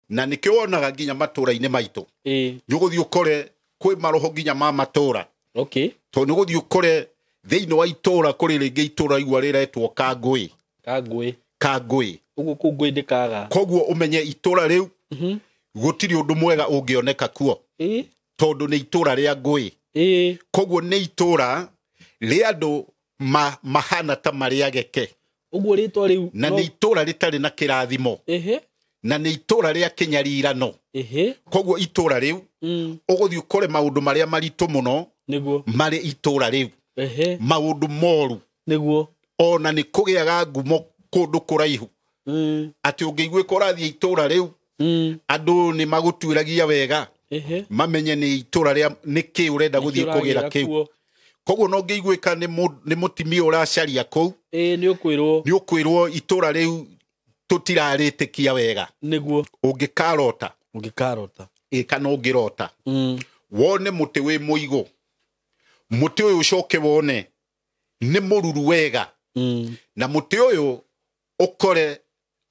Na nĩkĩo wonaga nginya matũra-inĩ maitũ. Ĩĩ. Nĩ ũgũthiĩ ũkore kwĩ maroho nginya ma matũra. Okay. Tondũ nĩ ũgũthiĩ ũkore thĩinĩ wa itũra kũrĩ rĩngĩ itũra igua rĩretwo Kangũĩ. Kangũĩ. Kangũĩ. Ũguo kũu ngũĩ ndĩkaga. Koguo ũmenye itũra rĩu gũtirĩ ũndũ mwega ũngĩoneka kuo. Ĩĩ. Tondũ nĩ itũra rĩa ngũĩ. Ĩĩ. Koguo nĩ itũra rĩa andũ mahana ta marĩ ageke. Ũguo rĩtwa rĩu Na nĩ itũra rĩtarĩ na kĩrathimo. Ehe. Na nĩ itũra rĩa kĩnyarirano. Ehe. Koguo itũra rĩu ũgũthiĩ ũkore maũndũ marĩa maritũ mũno Nĩguo. marĩ itũra rĩu. Ehe. Maũndũ moru. Nĩguo. Ona nĩ kũgĩaga ngumo kũndũ kũraihu. Atĩ ũngĩiguĩka ũrathiĩ itũra rĩu, andũ nĩ magũtuĩragia wega. Ehe. Mamenye nĩ itũra rĩa nĩ kĩ ũrenda gũthiĩ Nĩkĩ kũgĩra ũragĩra kĩu. kuo. Koguo no ũngĩiguĩka nĩ mũtumia ũracaria kũu. Ĩĩ, nĩ ũkwĩrwo. Nĩ ũkwĩrwo itũra rĩu tũtirarĩtĩkia wega. Nĩguo. Ũngĩkarota. Ũngĩkarota. Ĩ, kana ũngĩrota. Wone mũtĩ wĩ mũigũ. Mũtĩ ũyũ ũcoke wone nĩ mũruru wega. Na mũtĩ ũyũ ũkore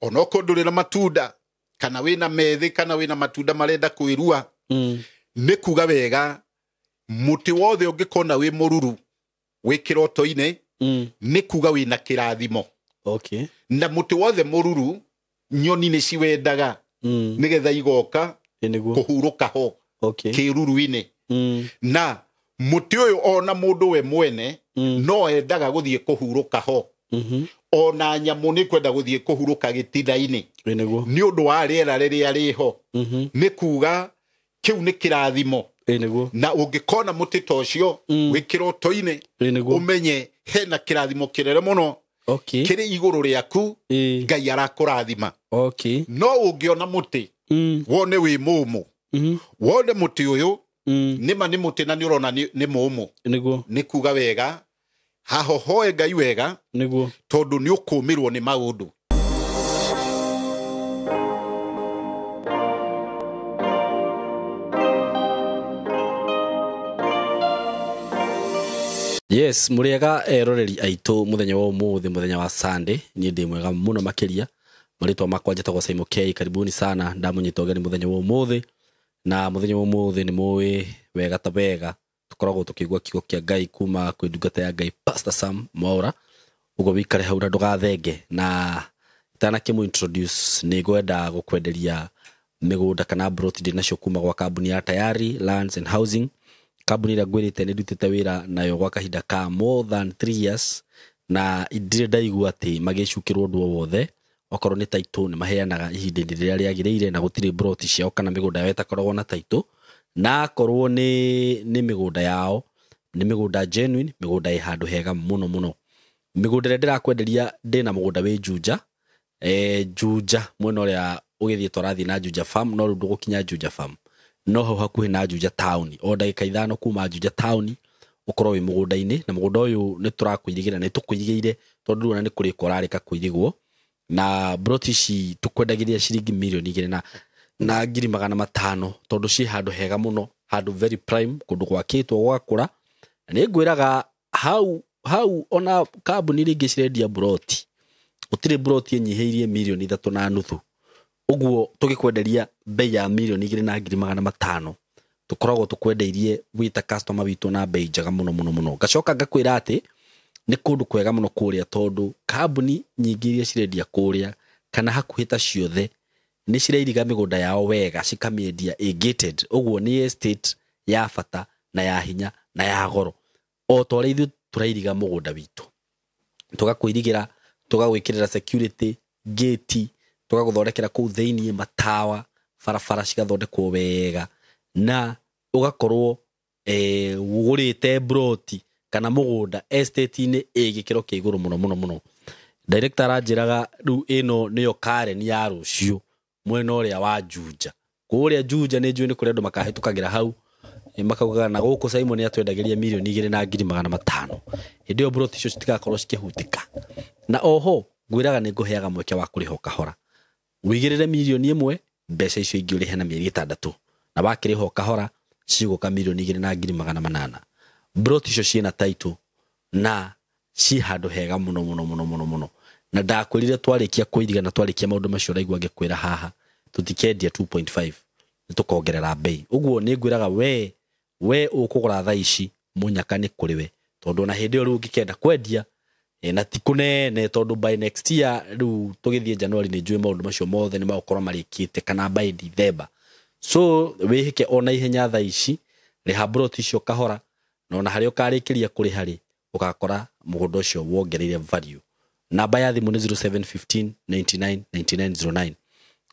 onokorwo ndũrĩ na matunda, kana wĩna methĩ, kana wĩna matunda marenda kwĩrua, nĩ kuga wega mũtĩ wothe ũngĩkona wĩ mũruru wĩ kĩroto-inĩ, nĩ kuga wĩna kĩrathimo. Okay. Na mũtĩ wothe mũruru nyoni nĩ ciwendaga nĩgetha igoka Ĩ, nĩguo. kũhurũka ho Okay. kĩruru-inĩ. Na mũtĩ ũyũ ona mũndũ we mwene no endaga gũthiĩ kũhurũka ho. Ona nyamũ nĩ kwenda gũthiĩ kũhurũka gĩtina-inĩ. Ĩ, nĩguo. Nĩ ũndũ wa rĩera rĩrĩa rĩho. Nĩ kuga kĩu nĩ kĩrathimo. Ĩ, nĩguo. Na ũngĩkona mũtĩ ta ũcio wĩ kĩroto-inĩ, Ĩ, nĩguo. ũmenye hena kĩrathimo kĩnene mũno Okay. kĩrĩ igũrũ rĩaku, Ĩ. Ngai arakũrathima. Okay. No ũngĩona mũtĩ, wone wĩ mũmũ. Wone mũtĩ ũyũ, nĩma nĩ mũtĩ na nĩ ũrona nĩ mũmũ. Nĩguo. Nĩ kuga wega, hahohoe Ngai wega, Nĩguo. tondũ nĩ ũkũmĩrwo nĩ maũndũ. Yes, mũrĩega eroreri aitũ mũthenya wa ũmũthĩ, mũthenya wa Sunday. Niĩ ndĩ mwega mũno makĩria. Marĩtwa makwa njĩtagwo Simon K. Karibuni sana, ndamũnyita ũgeni mũthenya wa ũmũthĩ. Na mũthenya wa ũmũthĩ nĩ mũĩ wega ta wega tũkoragwo tũkĩigua kiugo kĩa Ngai kuma kwĩ ndungata ya Ngai Pastor Sam Mwaura. Ũguo wĩikare hau na ndũgathenge. Na itanakĩmũ introduce, nĩ ngwenda gũkwenderia mĩgũnda kana broti ndĩ nacio kuma gwa kambuni ya Tayari Lands and Housing. Kambuni ĩrĩa ngwĩrĩte nĩ ndutĩte wĩra nayo gwa kahinda ka more than 3 years, na ndirĩ ndaigua atĩ magĩcukĩrwo ũndũ o wothe. Okorwo nĩ title nĩ maheanaga ihinda-inĩ rĩrĩa rĩagĩrĩire, na gũtirĩ broti ciao kana mĩgũnda yao ĩtakoragwo na title. Na akorwo nĩ mĩgũnda yao, nĩ mĩgũnda genuine, mĩgũnda ĩ handũ hega mũno mũno. Mĩgũnda ĩrĩa ndĩrakwenderia, ndĩna mũgũnda wĩ Juja. Juja mwena ũrĩa ũgĩthiĩ tũrathiĩ na Juja Farm, no rĩu ndũgũkinya Juja Farm, no hau hakuhĩ na Juja Town, o ndagĩka 5 kuma Juja Town ũkorwo wĩ mũgũnda-inĩ. Na mũgũnda ũyũ nĩ tũrakũirigĩra, nĩ tũkũirigĩire tondũ rĩu ona nĩ kũrĩka ũrarĩka kũirigwo. Na broti ici tũkwendagĩria ciringi mirioni igĩrĩ na ngiri magana matano, tondũ ciĩ handũ hega mũno, handũ very prime, kũndũ gwakĩtwo gwakũra. Na nĩ ngwĩraga hau ona kambuni rĩngĩ cirendia broti, gũtirĩ broti ĩnyihĩirie mirioni ithatũ na nuthu. Ũguo tũgĩkwenderia bei ya mirioni igĩrĩ na ngiri magana matano, tũkoragwo tũkwendeirie wĩ ta customer witũ na bei njega mũno mũno mũno. Ngacoka ngakwĩra atĩ nĩ kũndũ kwega mũno kũrĩa, tondũ kambuni nyingĩ iria cirendia kũrĩa kana hakuhĩ ta ciothe nĩ cirairiga mĩgũnda yao wega, cikamĩendia ĩ gated. Ũguo nĩ estate ya bata na ya hinya na ya goro, o ta ũrĩa ithuĩ tũrairiga mũgũnda witũ, tũgakũirigĩra, tũgagwĩkĩrĩra security gate, tũgagũthondekera kũu thĩiniĩ matawa, barabara cigathondekwo wega, na ũgakorwo, ũgũrĩte broti kana mũgũnda estate-inĩ ĩ gĩkĩro kĩa igũrũ mũno mũno mũno. Director aranjĩraga rĩu ĩno nĩyo Karen ya rũciũ mwena ũrĩa wa Juja. Kũrĩa Juja nĩ njũĩ nĩ kũrĩa andũ makahĩtũkagĩra hau, makaugaga na gũkũ Simon nĩatwendagĩria mirioni igĩrĩ na ngiri magana matano. Hĩndĩ ĩyo broti icio citigakorwo cikĩhutĩka. Na oho ngwĩraga nĩ ngũheaga mweke wa kũrĩha o kahora, ũigĩrĩre mirioni ĩmwe, mbeca icio ingĩ ũrĩhe na mĩeri 6, na wakĩrĩha o kahora cigũka mirioni igĩrĩ na ngiri magana manana. Broti icio ciĩna title na ciĩ handũ hega mũno mũno mũno mũno mũno. Na ndakwĩrire twarĩkia kũiriga na twarĩkia maũndũ macio ũraigua ngĩkwĩra haha, Tũtikendia 2.5, nĩ tũkongerera bei. Ũguo nĩ ngwĩraga we ũkũgũra thaa ici, mũnyaka nĩ kũrĩ we, tondũ ona hĩndĩ ĩyo rĩu ũngĩkenda kwendia, na ti kũnene, tondũ by next year rĩu tũgĩthiĩ January nĩ njũĩ maũndũ macio mothe nĩ magũkorwo marĩkĩte, kana by December. So wĩhĩke ona ihenya thaa ici, rĩha broti icio kahora, na ona harĩa ũkarĩkĩria kũrĩha rĩ, ũgakora mũgũnda ũcio wongereire value. Namba ya thimũ nĩ 0715 99 9909.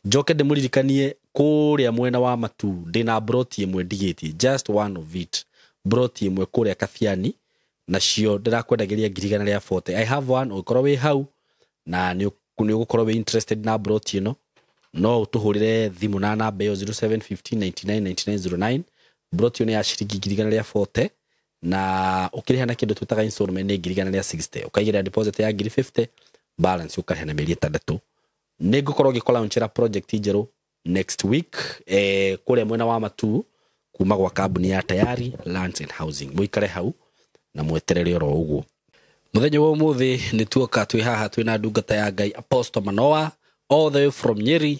Njoke ndĩmũririkanie kũrĩa mwena wa Matu ndĩna broti ĩmwe ndigĩtie, just one of it, broti ĩmwe kũrĩa Kabiani, nacio ndĩrakwendagĩria 140,000. I have one, ũngĩkorwo wĩ hau na nĩ ũgũkorwo wĩ interested na broti ĩno, no ũtũhũrĩre thimũ na namba ĩyo 0715 99 9909. Broti ĩyo nĩ ya ciringi 140,000, na ũkĩrĩha na kĩndũ twĩtaga installment nĩ 160,000, ũkaigĩrĩra deposit ya 50,000, balance ũkarĩha na mĩeri 6. Nĩ ngũkorwo ngĩkũlaunchĩra project njerũ next week, kũrĩa mwena wa Matu, kuma gwa kambuni ya Tayari Lands and Housing. Mũikare hau na mweterere oro ũguo. Mũthenya wa ũmũthĩ nĩ tuoka twĩ haha twĩna ndungata ya Ngai Apostle Manoa all the way from Nyeri,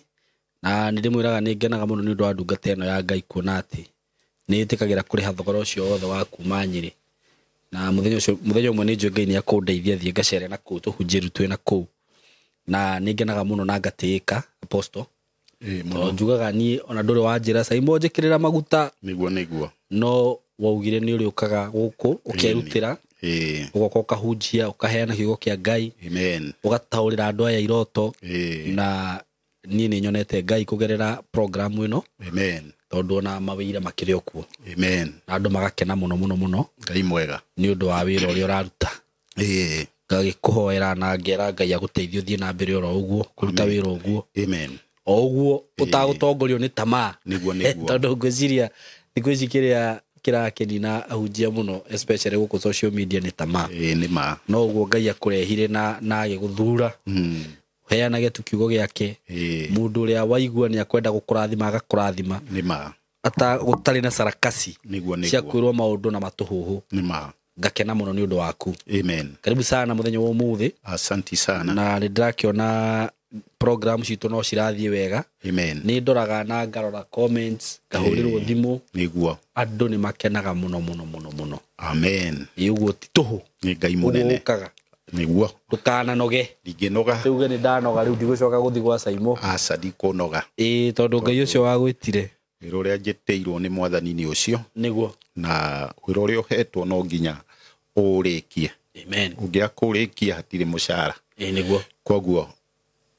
na nĩ ndĩmwĩraga nĩ ngenaga mũno nĩ ũndũ wa ndungata ĩno ya Ngai, kuona atĩ nĩ ĩtĩkagĩra kũrĩha thogora ũcio wothe wa kuma Nyeri. Na mũthenya ũcio, mũthenya ũmwe nĩ njũĩ Ngai nĩ akũndeithia thiĩ ngacere na kũu, tũhunjie twĩ na kũu, na nĩ ngenaga mũno na ngatĩĩka Apostle. Tondũ njugaga niĩ ona ndũrĩ wanjĩra Saimo njĩkĩrĩra maguta. Nĩguo nĩguo. No waugire nĩ ũrĩũkaga gũkũ ũkerutĩra, ũgoka ũkahunjia, ũkaheana kiugo kĩa Ngai, amen, ũgataũrĩra andũ aya iroto. Na niĩ nĩ nyonete Ngai kũgerera program ĩno, amen, tondũ ona mawĩra makĩrĩ o kuo, amen, na andũ magakena mũno mũno mũno. Ngai mwega nĩ ũndũ wa wĩra ũrĩa ũraruta. Ngagĩkũhoera na ngera Ngai agũteithie ũthiĩ na mbere oro ũguo kũruta wĩra ũguo, amen, o ũguo ũtagũtongorio nĩ tamaa. Nĩguo nĩguo. Tondũ ngwĩciria thikũ ici kĩrĩa kĩrakenina ahunjia mũno especially gũkũ social media nĩ tamaa. Nĩ ma. No ũguo Ngai akũrehire na agĩgũthura, heanage tu kiugo gĩake. Mũndũ ũrĩa waigua nĩ akwenda gũkũrathima agakũrathima. Nĩ ma. Ata gũtarĩ na sarakasi nĩguo nĩguo cia kwĩrwo maũndũ na matũhũhũ. Nĩ ma. Ngakena mũno nĩ ũndũ waku. Amen. Karibu sana mũthenya wa ũmũthĩ. Asanti sana. Na nĩ ndĩrakĩona program citũ no cirathiĩ wega. Amen. Nĩ ndoraga na ngarora comments, ngahũrĩrwo thimũ. Nĩguo. Andũ nĩ makenaga mũno mũno mũno mũno. Amen. Ĩ ũguo ti tũhũ. Nĩ Ngai mũnene. Ũguo ũkaga. Nĩguo. Ndũkananoge. Ndingĩnoga. Tuge nĩ ndanoga rĩu ndigũcoka gũthiĩ gwa Saimo. Aca ndikũnoga. Ĩ tondũ Ngai ũcio wagwĩtire. Wĩra ũrĩa njĩtĩirwo nĩ Mwathani nĩ ũcio. Nĩguo. Na wĩra ũrĩa ũhetwo no nginya ũũrĩkie. Amen. Ũngĩaga kũũrĩkia hatirĩ mũcara. Ĩ nĩguo. Koguo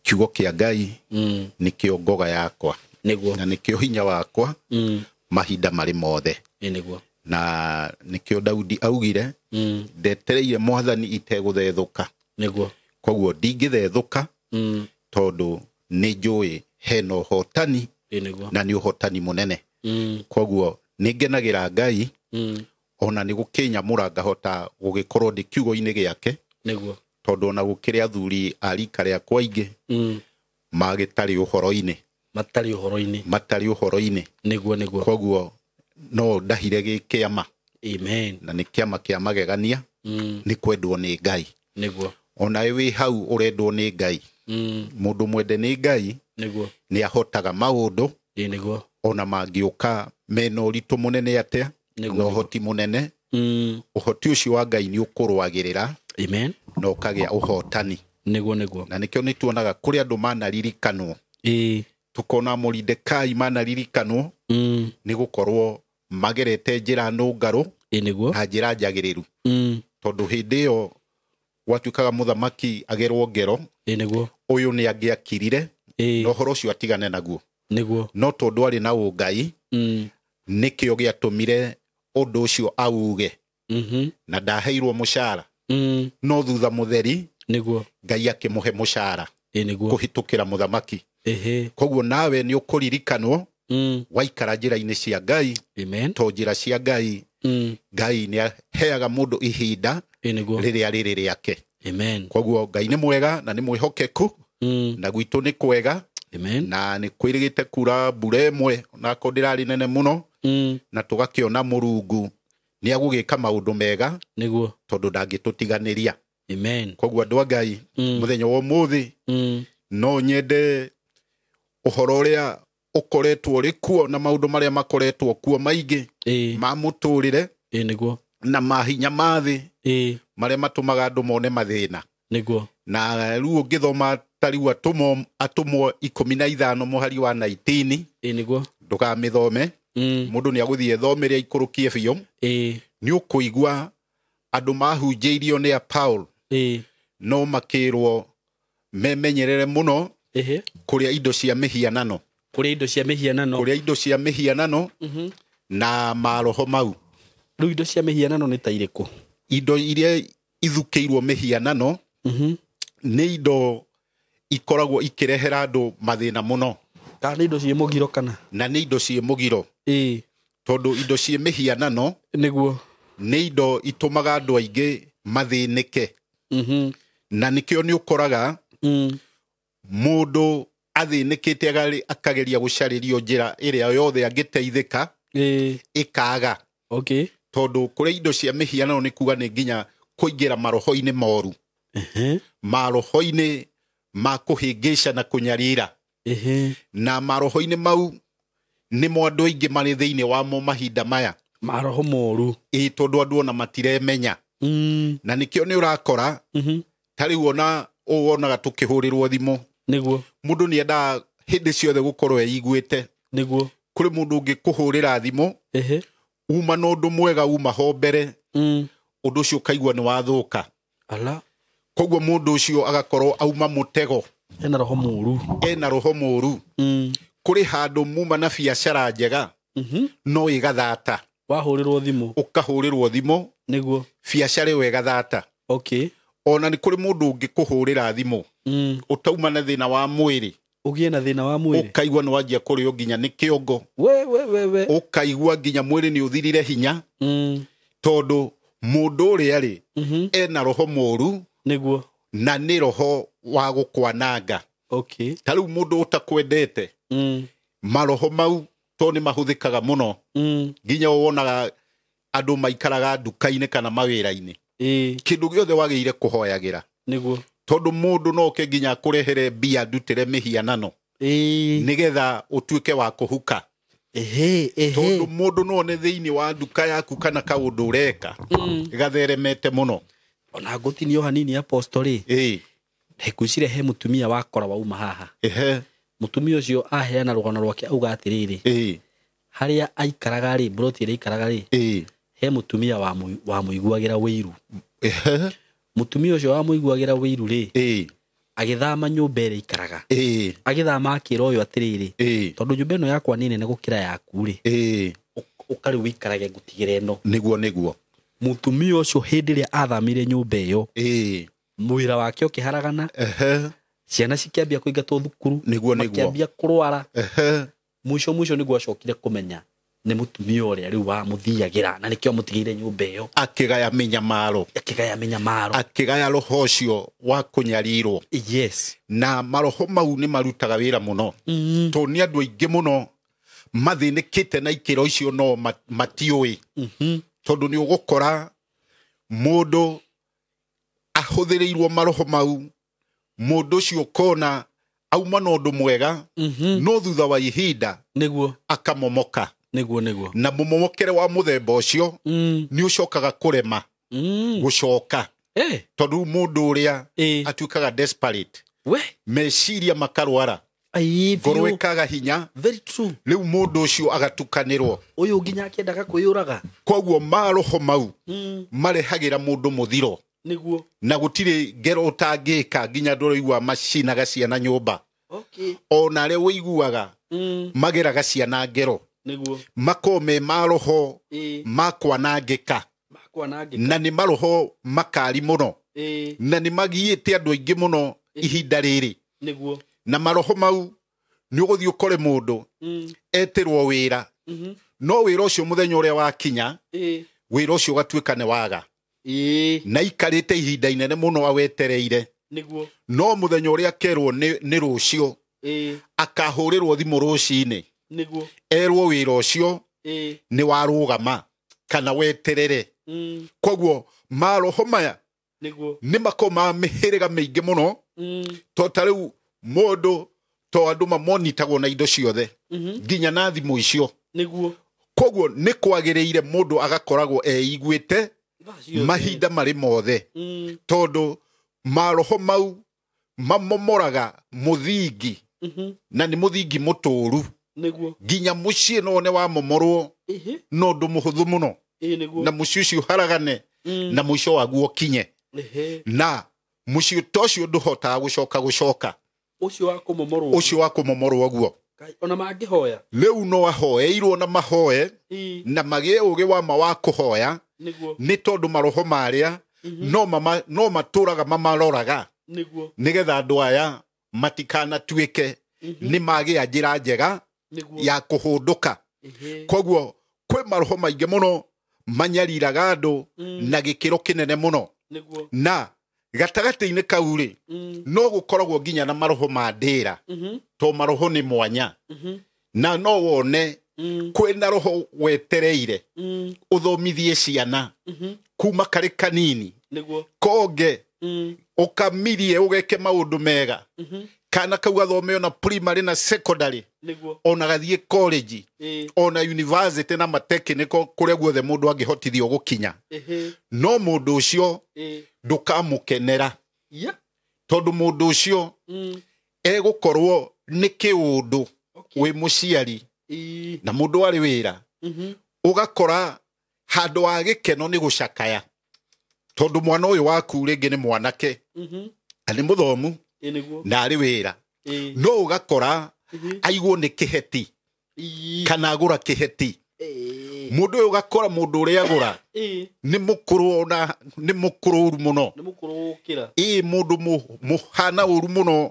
kiugo kĩa Ngai nĩkĩo ngoga yakwa. Nĩguo. Na nĩkĩo hinya wakwa mahinda marĩ mothe. Ĩ nĩguo. Na nĩkĩo Daudi augire ndetereire Mwathani itegũthethũka. Nĩguo. Koguo ndingĩthethũka tondũ nĩ njũĩ hena ũhotani. Ĩ nĩguo. Na nĩ ũhotani mũnene. Koguo nĩ ngenagĩra Ngai ona nĩ gũkĩnyamũra ngahota gũgĩkorwo ndĩ kiugo-inĩ gĩake. Nĩguo. Tondũ ona gũkĩrĩ athuri a rika rĩakwa aingĩ magĩtarĩ ũhoro-inĩ. Matarĩ ũhoro-inĩ. Matarĩ ũhoro-inĩ. Nĩguo nĩguo. Koguo no ndahire gĩ kĩama. Amen. Na nĩ kĩama kĩa magegania. Nĩ kwendwo nĩ Ngai. Nĩguo. Ona wĩ hau ũrendwo nĩ Ngai. Mũndũ mwende nĩ Ngai. Nĩguo. Nĩ ahotaga maũndũ. Ĩ nĩguo. Ona mangĩũka mena ũritũ mũnene atĩa. Nĩguo. Na ũhoti mũnene. Ũhoti ũcio wa Ngai nĩ ũkũrũagĩrĩra. Amen. Na ũkagĩa ũhotani. Nĩguo nĩguo. Na nĩkĩo nĩ tuonaga kũrĩ andũ manaririkanwo. Ĩ. Tukona Moridekai manaririkanwo. Nĩ gũkorwo magerete njĩra nũngarũ. Ĩ nĩguo. Na njĩra njagĩrĩru. Tondũ hĩndĩ ĩyo gwatuĩkaga mũthamaki agerwo ngero. Ĩ nĩguo. Ũyũ nĩ angĩakirire. Ĩ. Na ũhoro ũcio atigane naguo. Nĩguo. No tondũ arĩ na ũngai. Nĩkĩo gĩatũmire ũndũ ũcio auge. Na ndaheirwo mũcara. No thutha mũtheri. Nĩguo. Ngai akĩmũhe mũcara. Ĩ nĩguo. Kũhĩtũkĩra mũthamaki. Ehe. Koguo nawe nĩ ũkũririkanwo. Waikara njĩra-inĩ cia Ngai. Amen. To njĩra cia Ngai. Ngai nĩ aheaga mũndũ ihinda. Ĩ nĩguo. Rĩrĩa rĩrĩ rĩake. Amen. Koguo Ngai nĩ mwega na nĩ mwĩhokeku. Na gwitũ nĩ kwega. Amen. Na nĩ kwĩrĩgĩte kura mbura ĩmwe onako ndĩrarĩ nene mũno. Na tũgakĩona Mũrungu nĩ agũgĩka maũndũ mega. Nĩguo. Tondũ ndangĩtũtiganĩria. Amen. Koguo andũ a Ngai, mũthenya wa ũmũthĩ no nyende Ũhoro ũrĩa ũkoretwo ũrĩ kuo na maũndũ marĩa makoretwo kuo maingĩ ma mũtũrĩre nĩguo na mahinya ma thĩ marĩa matũmaga andũ mone mathĩna. Nĩguo. Na rĩu ũngĩthoma ta rĩu atũmwo 15 mũhari wa 19 nĩguo ndũkamĩthome. Mũndũ nĩ agũthiĩ ethomere aikũrũkie biũ. Nĩ ũkũigua andũ mahunjĩirio nĩ a Paul no makĩrwo memenyerere mũno kũrĩa indo cia mĩhianano. Kũrĩa indo cia mĩhianano. Kũrĩa indo cia mĩhianano na maroho mau. Rĩu indo cia mĩhianano nĩ ta irĩkũ? Indo iria ithukĩirwo mĩhianano nĩ indo ikoragwo ikĩrehera andũ mathĩna mũno. Kana nĩ indo ciĩ mũgiro kana? Na nĩ indo ciĩ mũgiro. Tondũ indo ciĩ mĩhianano nĩguo nĩ indo itũmaga andũ aingĩ mathĩnĩke. Na nĩkĩo nĩ ũkoraga mũndũ athĩnĩkĩte akageria gũcarĩrio njĩra ĩrĩa yothe angĩteithĩka ĩkaga. Okay. Tondũ kũrĩa indo cia mĩhianano nĩ kuga nĩ nginya kũingĩra maroho-inĩ moru. Maroho-inĩ ma kũhĩngĩca na kũnyarira. Na maroho-inĩ mau nĩmo andũ aingĩ marĩ thĩinĩ wamo mahinda maya. Maroho moru. Tondũ andũ ona matiremenya. Na nĩkĩo nĩ ũrakora ta rĩu ona wonaga tũkĩhũrĩrwo thimũ. Nĩguo. Mũndũ nĩ endaga hĩndĩ ciothe gũkorwo eiguĩte. Nĩguo. Kũrĩ mũndũ ũngĩ kũhũrĩra thimũ uma na ũndũ mwega uma ho mbere ũndũ ũcio ũkaigua nĩ wathũka. Ala. Koguo mũndũ ũcio agakorwo auma mũtego. Ena roho mũru. Ena roho mũru. Kũrĩ handũ muma na biacara njega no ĩgathata. Wahũrĩrwo thimũ. Ũkahũrĩrwo thimũ. Nĩguo. Biacara ĩyo ĩgathata. Okay. Ona nĩ kũrĩ mũndũ ũngĩ kũhũrĩra thimũ ũtauma na thĩna wa mwĩrĩ. Ũgĩe na thĩna wa mwĩrĩ. Ũkaigua nĩ wanjia kũrĩo nginya nĩ kĩongo. We. Ũkaigua nginya mwĩrĩ nĩ ũthirire hinya. Tondũ mũndũ ũrĩa rĩ ena roho mũru. Nĩguo. Na nĩ roho wa gũkwananga. Okay. Ta rĩu mũndũ ũtakwendete maroho mau to nĩ mahũthĩkaga mũno. Nginya wonaga andũ maikaraga nduka-inĩ kana mawĩra-inĩ. Kĩndũ gĩothe wagĩrĩire kũhoyagĩra. Nĩguo. Tondũ mũndũ no oke nginya akũrehere mbia ndutĩre mĩhianano. Nĩgetha ũtuĩke wa kũhuka. Tondũ mũndũ no one thĩinĩ wa nduka yaku kana kaũndũ ũreka gatheremete mũno. Ona ngũtinio hanini apostoli. Ngwĩciria he mũtumia wakora wauma haha. Mũtumia ũcio aheana rũgano rwake auga atĩrĩrĩ. Harĩa aikaraga rĩ, mburoti ĩrĩa aikaraga rĩ, he mũtumia wa mũiguagĩra wĩiru. Mũtumia ũcio wa mũiguagĩra wĩiru rĩ, agĩthama nyũmba ĩrĩa aikaraga. Agĩthama akĩra ũyũ atĩrĩrĩ, tondũ nyũmba ĩno yakwa nĩ nene gũkĩra yaku rĩ, ũka rĩu wĩikarage ngũtigĩre ĩno. Nĩguo nĩguo. Mũtumia ũcio hĩndĩ ĩrĩa athamire nyũmba ĩyo, mwĩra wake ũkĩharagana, ciana cikĩambia kũingatwo thukuru, nĩguo nĩguo, makĩambia kũrwara. Mũico mũico nĩguo acokire kũmenya nĩ mũtumia ũrĩa rĩu wamũthiagĩra na nĩkĩo amũtigĩire nyũmba ĩyo. Akĩgaya mĩnyamaro. Akĩgaya mĩnyamaro. Akĩgaya roho ũcio wa kũnyarirwo. Yes. Na maroho mau nĩ marutaga wĩra mũno. Tondũ nĩ andũ aingĩ mũno mathĩnĩkĩte na ikĩro icio no matiũĩ. Tondũ nĩ ũgũkora mũndũ ahũthĩrĩirwo maroho mau, mũndũ ũcio ũkona auma na ũndũ mwega, no thutha wa ihinda nĩguo akamomoka. Nĩguo nĩguo. Na mũmomokere wa mũthemba ũcio nĩ ũcokaga kũrema gũcoka. Tondũ mũndũ ũrĩa atuĩkaga desperate. We meciria makarwara. Ngoro ĩkaga hinya. Very true. Rĩu mũndũ ũcio agatukanĩrwo. Ũyũ nginya akĩendaga kwĩyũraga. Koguo maroho mau marehagĩra mũndũ mũthiro. Nĩguo. Na gũtirĩ ngero ũtangĩka nginya andũ ũraigua macinaga ciana nyũmba. Okay. Ona arĩa ũiguaga mageraga ciana ngero. Nĩguo. Makome maroho makwanangĩka. Na nĩ maroho makari mũno. Na nĩ magiĩte andũ aingĩ mũno ihinda rĩrĩ. Nĩguo. Na maroho mau nĩ ũgũthiĩ ũkore mũndũ etĩrwo wĩra. No wĩra ũcio mũthenya ũrĩa wakinya, wĩra ũcio ũgatuĩka nĩ waga. Na ikarĩte ihinda inene mũno awetereire. Nĩguo. No mũthenya ũrĩa akerwo nĩ rũciũ, akahũrĩrwo thimũ rũcinĩ. Nĩguo. Erwo wĩra ũcio nĩ warũgama kana weterere. Koguo maroho maya nĩguo nĩ makoma mĩhĩrĩga mĩingĩ mũno. To ta rĩu mũndũ To andũ mamonitagwo na indo ciothe nginya na thimũ icio. Nĩguo. Koguo nĩ kwagĩrĩire mũndũ agakoragwo eiguĩte mahinda marĩ mothe, tondũ maroho mau mamomoraga mũthingi, na nĩ mũthingi mũtũru. Nĩguo. Nginya mũciĩ no wone wamomorwo no ũndũ mũhũthũ mũno, na mũciĩ ũcio ũharagane, na mũico waguo ũkinye, na mũciĩ ta ũcio ndũhotaga gũcoka ũcio wa kũmomorwo, ũcio wa kũmomorwo ũguo. Ona mangĩhoya rĩu no ahoeirwo na mahoe na magĩe ũgĩ wa ma wa kũhoya, nĩ tondũ maroho marĩa no matũraga mamaroraga, nĩgetha andũ aya matikanatuĩke nĩ magĩa njĩra njega ya kũhũndũka. Koguo kwĩ maroho maingĩ mũno manyariraga andũ na gĩkĩro kĩnene mũno, na gatagatĩ-inĩ kau rĩ, no gũkoragwo nginya na maroho ma ndĩra, to maroho nĩ mwanya, na no wone kwĩna roho wetereire ũthomithie ciana kuma karĩ kanini, konge ũkamirie ũgeke maũndũ mega, kana kau gathome ona primary na secondary, ona gathiĩ college, ona university na matechnical, kũrĩa guothe mũndũ angĩhotithio gũkinya. No mũndũ ũcio ndũkamũkenera, tondũ mũndũ ũcio egũkorwo nĩ kĩũndũ wĩ mũciari na mũndũ arĩ wĩra, ũgakora handũ wa gĩkeno nĩ gũcakaya, tondũ mwana ũyũ waku rĩngĩ nĩ mwanake na nĩ mũthomu na arĩ wĩra, no ũgakora aigwo nĩ kĩheti kana agũra kĩheti. Mũndũ ũyũ ũgakora mũndũ ũrĩa agũra nĩ mũkũrũ, ona nĩ mũkũrũ ũru mũno, ĩ mũndũ mũhana ũru mũno,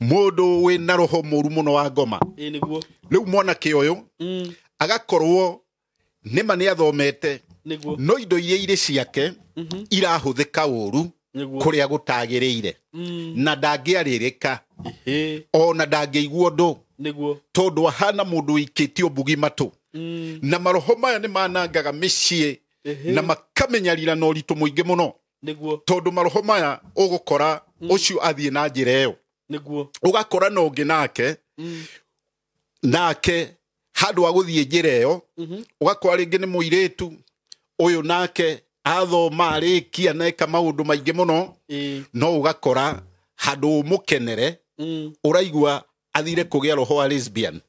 mũndũ wĩna roho mũru mũno wa ngoma. Rĩu mwanake ũyũ agakorwo nĩma nĩ athomete, no indo iria irĩ ciake irahũthĩka ũru kũrĩa gũtagĩrĩire, na ndangĩarĩrĩka ona ndangĩigua ũndũ, tondũ ahana mũndũ ũikĩtio mbugi matũ. Na maroho maya nĩ manangaga mĩciĩ na makamenyarira na ũritũ mũingĩ mũno, tondũ maroho maya ũgũkora ũcio athiĩ na njĩra ĩyo, ũgakora na ũngĩ nake nake handũ wa gũthiĩ njĩra ĩyo, ũgakora rĩngĩ nĩ mũirĩtu ũyũ nake athoma arĩkia na eka maũndũ maingĩ mũno, no ũgakora handũ ũmũkenere ũraigua athire kũgĩa roho wa lesbian.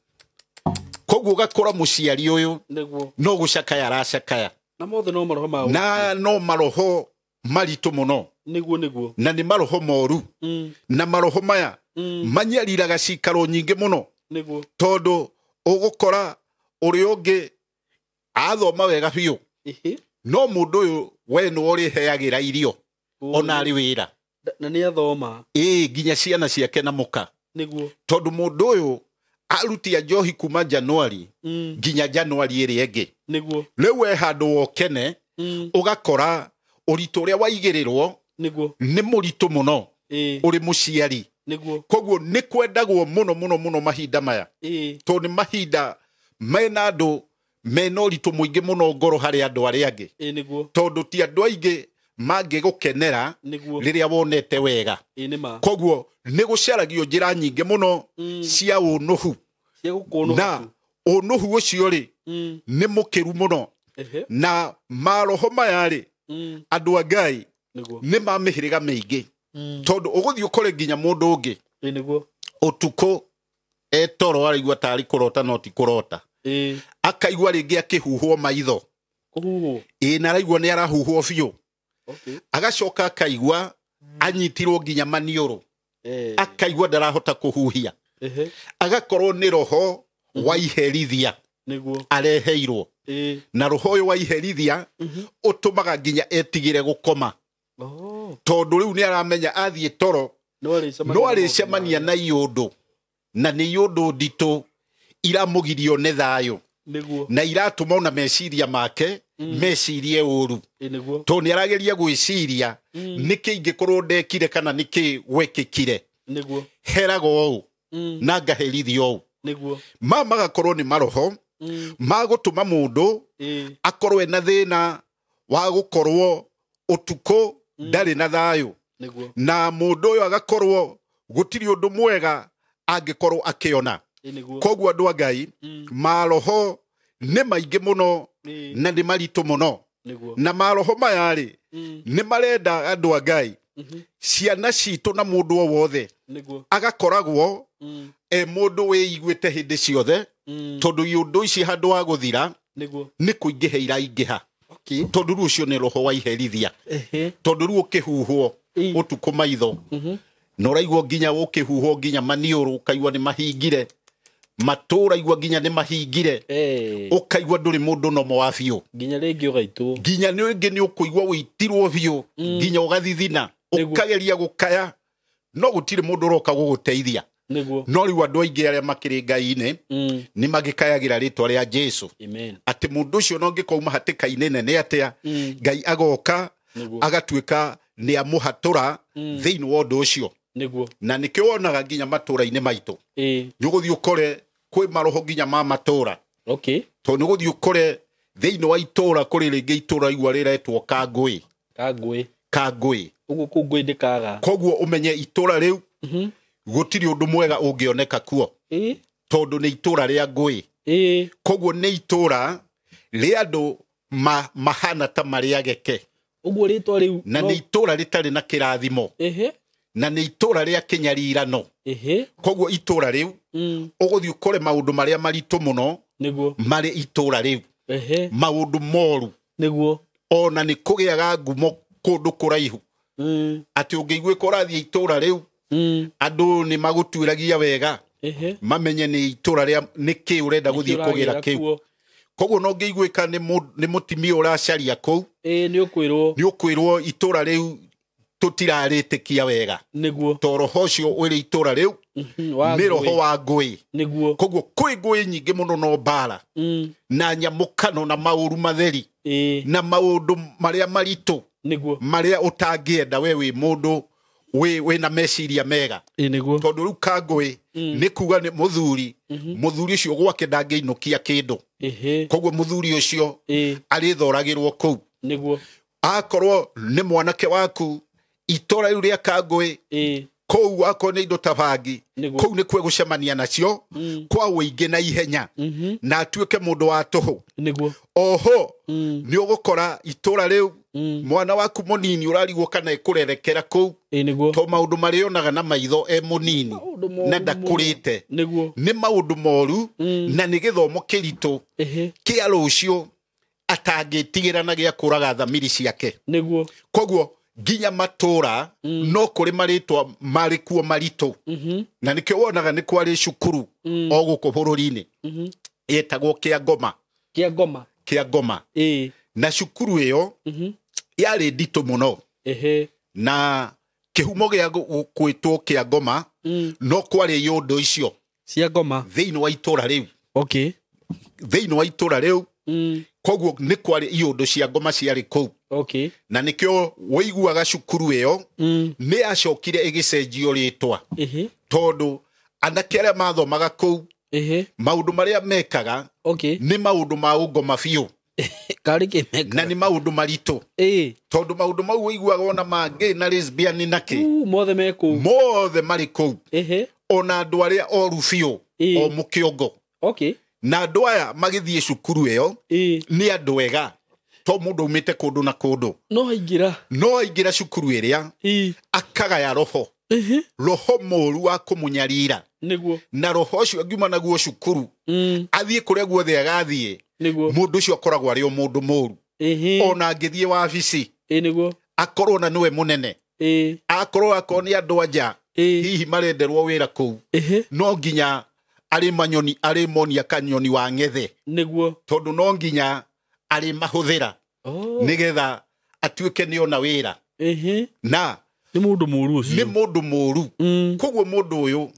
Koguo ũgakora mũciari ũyũ no gũcakaya aracakaya, na mothe no maroho ma na no maroho maritũ mũno, nĩguo na nĩ maroho moru, na maroho maya manyariraga cikaro nyingĩ mũno, tondũ ũgũkora ũrĩa ũngĩ athoma wega biũ, no mũndũ ũyũ we nĩwe ũrĩheagĩra irio ona arĩ wĩra, na nĩ athoma ĩ nginya ciana ciake na mũka, tondũ mũndũ ũyũ arutia njohi kuma Januari nginya Januari ĩrĩa ĩngĩ. Rĩu we handũ wokene, ũgakora ũritũ ũrĩa waigĩrĩrwo nĩ mũritũ mũno ũrĩ mũciari. Koguo nĩ kwendagwo mũno mũno mũno mahinda maya, tondũ nĩ mahinda mena andũ mena ũritũ mũingĩ mũno ngoro harĩ andũ arĩa angĩ, tondũ ti andũ aingĩ mangĩgũkenera rĩrĩa wonete wega. Koguo nĩ gũcaragio njĩra nyingĩ mũno cia ũnũhu, na ũnũhu ũcio rĩ nĩ mũkĩru mũno, na maroho maya rĩ andũ a Ngai nĩ ma mĩhĩrĩga mĩingĩ, tondũ ũgũthiĩ ũkore nginya mũndũ ũngĩ ũtukũ etoro araigua tarĩ kũrota no ti kũrota, akaigua rĩngĩ akĩhuhwo maitho, ĩ na araigua nĩ arahuhwo biũ, agacoka akaigua anyitirwo nginya maniũrũ, akaigua ndarahota kũhuhia, agakorwo nĩ roho wa iherithia areheirwo, na roho ũyũ wa iherithia ũtũmaga nginya etigĩre gũkoma, tondũ rĩu nĩ aramenya athiĩ toro no arĩcemania na iũndũ, na nĩ iũndũ nditũ iramũgirio nĩ thayũ, na iratũma ona meciria make mecirie ũru, tondũ nĩ arageria gwĩciria nĩkĩ ingĩkorwo ndekire kana nĩkĩ gwekĩkire, heraga ũũ na ngaherithio ũũ. Ma magakorwo nĩ maroho magũtũma mũndũ akorwo ena thĩna wa gũkorwo ũtukũ ndarĩ na thayũ, na mũndũ ũyũ agakorwo gũtirĩ ũndũ mwega angĩkorwo akĩona. Koguo andũ a Ngai, maroho nĩ maingĩ mũno na nĩ maritũ mũno. Na maroho maya rĩ, nĩ marenda andũ a Ngai, ciana citũ na mũndũ o wothe agakoragwo e mũndũ wĩiguĩte hĩndĩ ciothe, tondũ iũndũ ici handũ ha gũthira nĩ kũingĩha iraingĩha. Tondũ rĩu ũcio nĩ roho wa iherithia. Tondũ rĩu ũkĩhuhwo ũtukũ maitho, na ũraigua nginya ũkĩhuhwo nginya maniũrũ ũkaigua nĩ mahingire, matũ ũraigua nginya nĩ mahingire, ũkaigua ndũrĩ mũndũ nomo wa biũ, nginya rĩngĩ ũgaitwo, nginya rĩngĩ nĩ ũkũigua wĩitirwo biũ, nginya ũgathithina, ũkageria gũkaya, no gũtirĩ mũndũ ũroka gũgũteithia. No rĩu andũ aingĩ arĩa makĩrĩ Ngai-inĩ nĩ magĩkayagĩra rĩtwa rĩa Jesũ, atĩ mũndũ ũcio no angĩkauma hatĩka-inĩ nene atĩa, Ngai agoka agatuĩka nĩ amũhatũra thĩinĩ wa ũndũ ũcio. Na nĩkĩo wonaga nginya matũũra-inĩ maitũ, nĩ ũgũthiĩ ũkore kwĩ maroho nginya ma matũũra. Tondũ nĩ ũgũthiĩ ũkore thĩinĩ wa itũũra kũrĩ rĩngĩ itũũra igua rĩretwo Kangũĩ. Kangũĩ. Ũguo kũu ngũĩ ndĩkaga. Koguo ũmenye itũũra rĩu gũtirĩ ũndũ mwega ũngĩoneka kuo, tondũ nĩ itũũra rĩa ngũĩ. Koguo nĩ itũũra rĩa andũ mahana ta marĩ ageke. Ũguo rĩtwa rĩu na nĩ itũũra rĩtarĩ na kĩrathimo, na nĩ itũũra rĩa kĩnyarirano. Koguo itũũra rĩu ũgũthiĩ ũkore maũndũ marĩa maritũ mũno marĩ itũũra rĩu, maũndũ moru. Ona nĩ kũgĩaga ngumo kũndũ kũraihu, atĩ ũngĩiguĩka ũrathiĩ itũũra rĩu, andũ nĩ magũtuĩragia wega, mamenye nĩ itũũra rĩa nĩkĩ ũrenda gũthiĩ kũgĩra kĩu. Koguo no ngĩiguĩka nĩ mũtimia ũracaria kũu, nĩ ũkwĩrwo itũũra rĩu tũtirarĩtĩkia wega, to roho ũcio ũrĩ itũũra rĩu nĩ roho wa ngũĩ. Koguo kwĩ ngũĩ nyingĩ mũno no mbara na nyamũkano na maũru matheri na maũndũ marĩa maritũ marĩa ũtangĩenda we wĩ mũndũ wĩna meciria mega. Tondũ rĩu Kangũĩ nĩ kuga nĩ mũthuri, mũthuri ũcio gwake ndangĩinũkia kĩndũ. Koguo mũthuri ũcio arĩthoragĩrwo kũu. Akorwo nĩ mwanake waku itũũra rĩu rĩa Kangũĩ, kũu akorwo nĩ indo ta bangi, kũu nĩkuo gũcemania nacio kwa ũingĩ na ihenya, na atuĩke mũndũ wa tũhũ. Oho nĩ ũgũkora itũũra rĩu mwana waku mũnini ũrarigwo kana ekũrerekera kũu, to maũndũ marĩonaga na maitho e mũnini na ndakũrĩte. Nĩ maũndũ moru na nĩ gĩthomo kĩritũ kĩa rũciũ atangĩtigĩra na gĩa kũraga thamiri ciake. Koguo nginya matũũra no kũrĩ marĩtwa marĩ kuo maritũ, na nĩkĩo wonaga nĩ kwarĩ cukuru o gũkũ bũrũri-inĩ ĩtagwo Kĩangoma. Kĩangoma. Na cukuru ĩyo yarĩ nditũ mũno, na kĩhumo gĩa gwĩtwo Kĩangoma no kwarĩ iũndũ icio cia ngoma thĩinĩ wa itũũra rĩu. Thĩinĩ wa itũũra rĩu, koguo nĩ kwarĩ iũndũ cia ngoma ciarĩ kũu. Na nĩkĩo wĩiguaga cukuru ĩyo nĩ yacokire ĩgĩcenjio rĩtwa, tondũ anake arĩa mathomaga kũu maũndũ marĩa mekaga nĩ maũndũ ma ũngoma biũ, na nĩ maũndũ maritũ, tondũ maũndũ mau wĩiguaga ona mangĩ na lesbian na kĩ mothe marĩ kũu, ona andũ arĩa oru biũ o mũkĩongo. Na andũ aya magĩthiĩ cukuru ĩyo nĩ andũ ega, to mũndũ aumĩte kũndũ na kũndũ, no aingĩra cukuru ĩrĩa akagaya roho, roho mũru wa kũmũnyarira, na roho ũcio angiuma naguo cukuru athiĩ kũrĩa guothe agathiĩ, mũndũ ũcio akoragwo arĩ o mũndũ mũru. Ona angĩthiĩ wabici akorwo na nĩwe mũnene, akorwo akorwo nĩ andũ anja hihi marenderwo wĩra kũu, no nginya arĩ manyoni arĩ monia kanyoni wa ng'ethe, tondũ no nginya arĩ mahũthĩra nĩgetha atuĩke nĩ ona wĩra. Na nĩ mũndũ mũru ũcio, nĩ mũndũ mũru. Koguo mũndũ ũyũ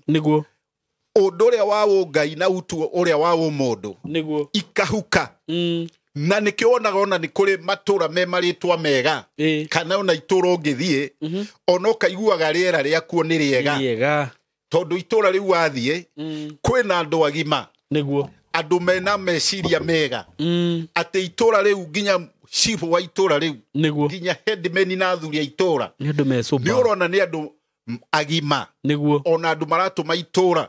ũndũ ũrĩa wa ũngai na utu ũrĩa wa ũmũndũ ikahuka. Na nĩkĩo wonaga ona nĩ kũrĩ matũũra me marĩtwa mega, kana ona itũũra ũngĩthiĩ ona ũkaiguaga rĩera rĩakuo nĩ rĩega, tondũ itũũra rĩu wathiĩ kwĩna andũ agima, andũ mena meciria mega, atĩ itũũra rĩu nginya cibũ wa itũũra rĩu nginya headman na athuri a itũũra nĩ ũrona nĩ andũ agima, ona andũ maratũma itũũra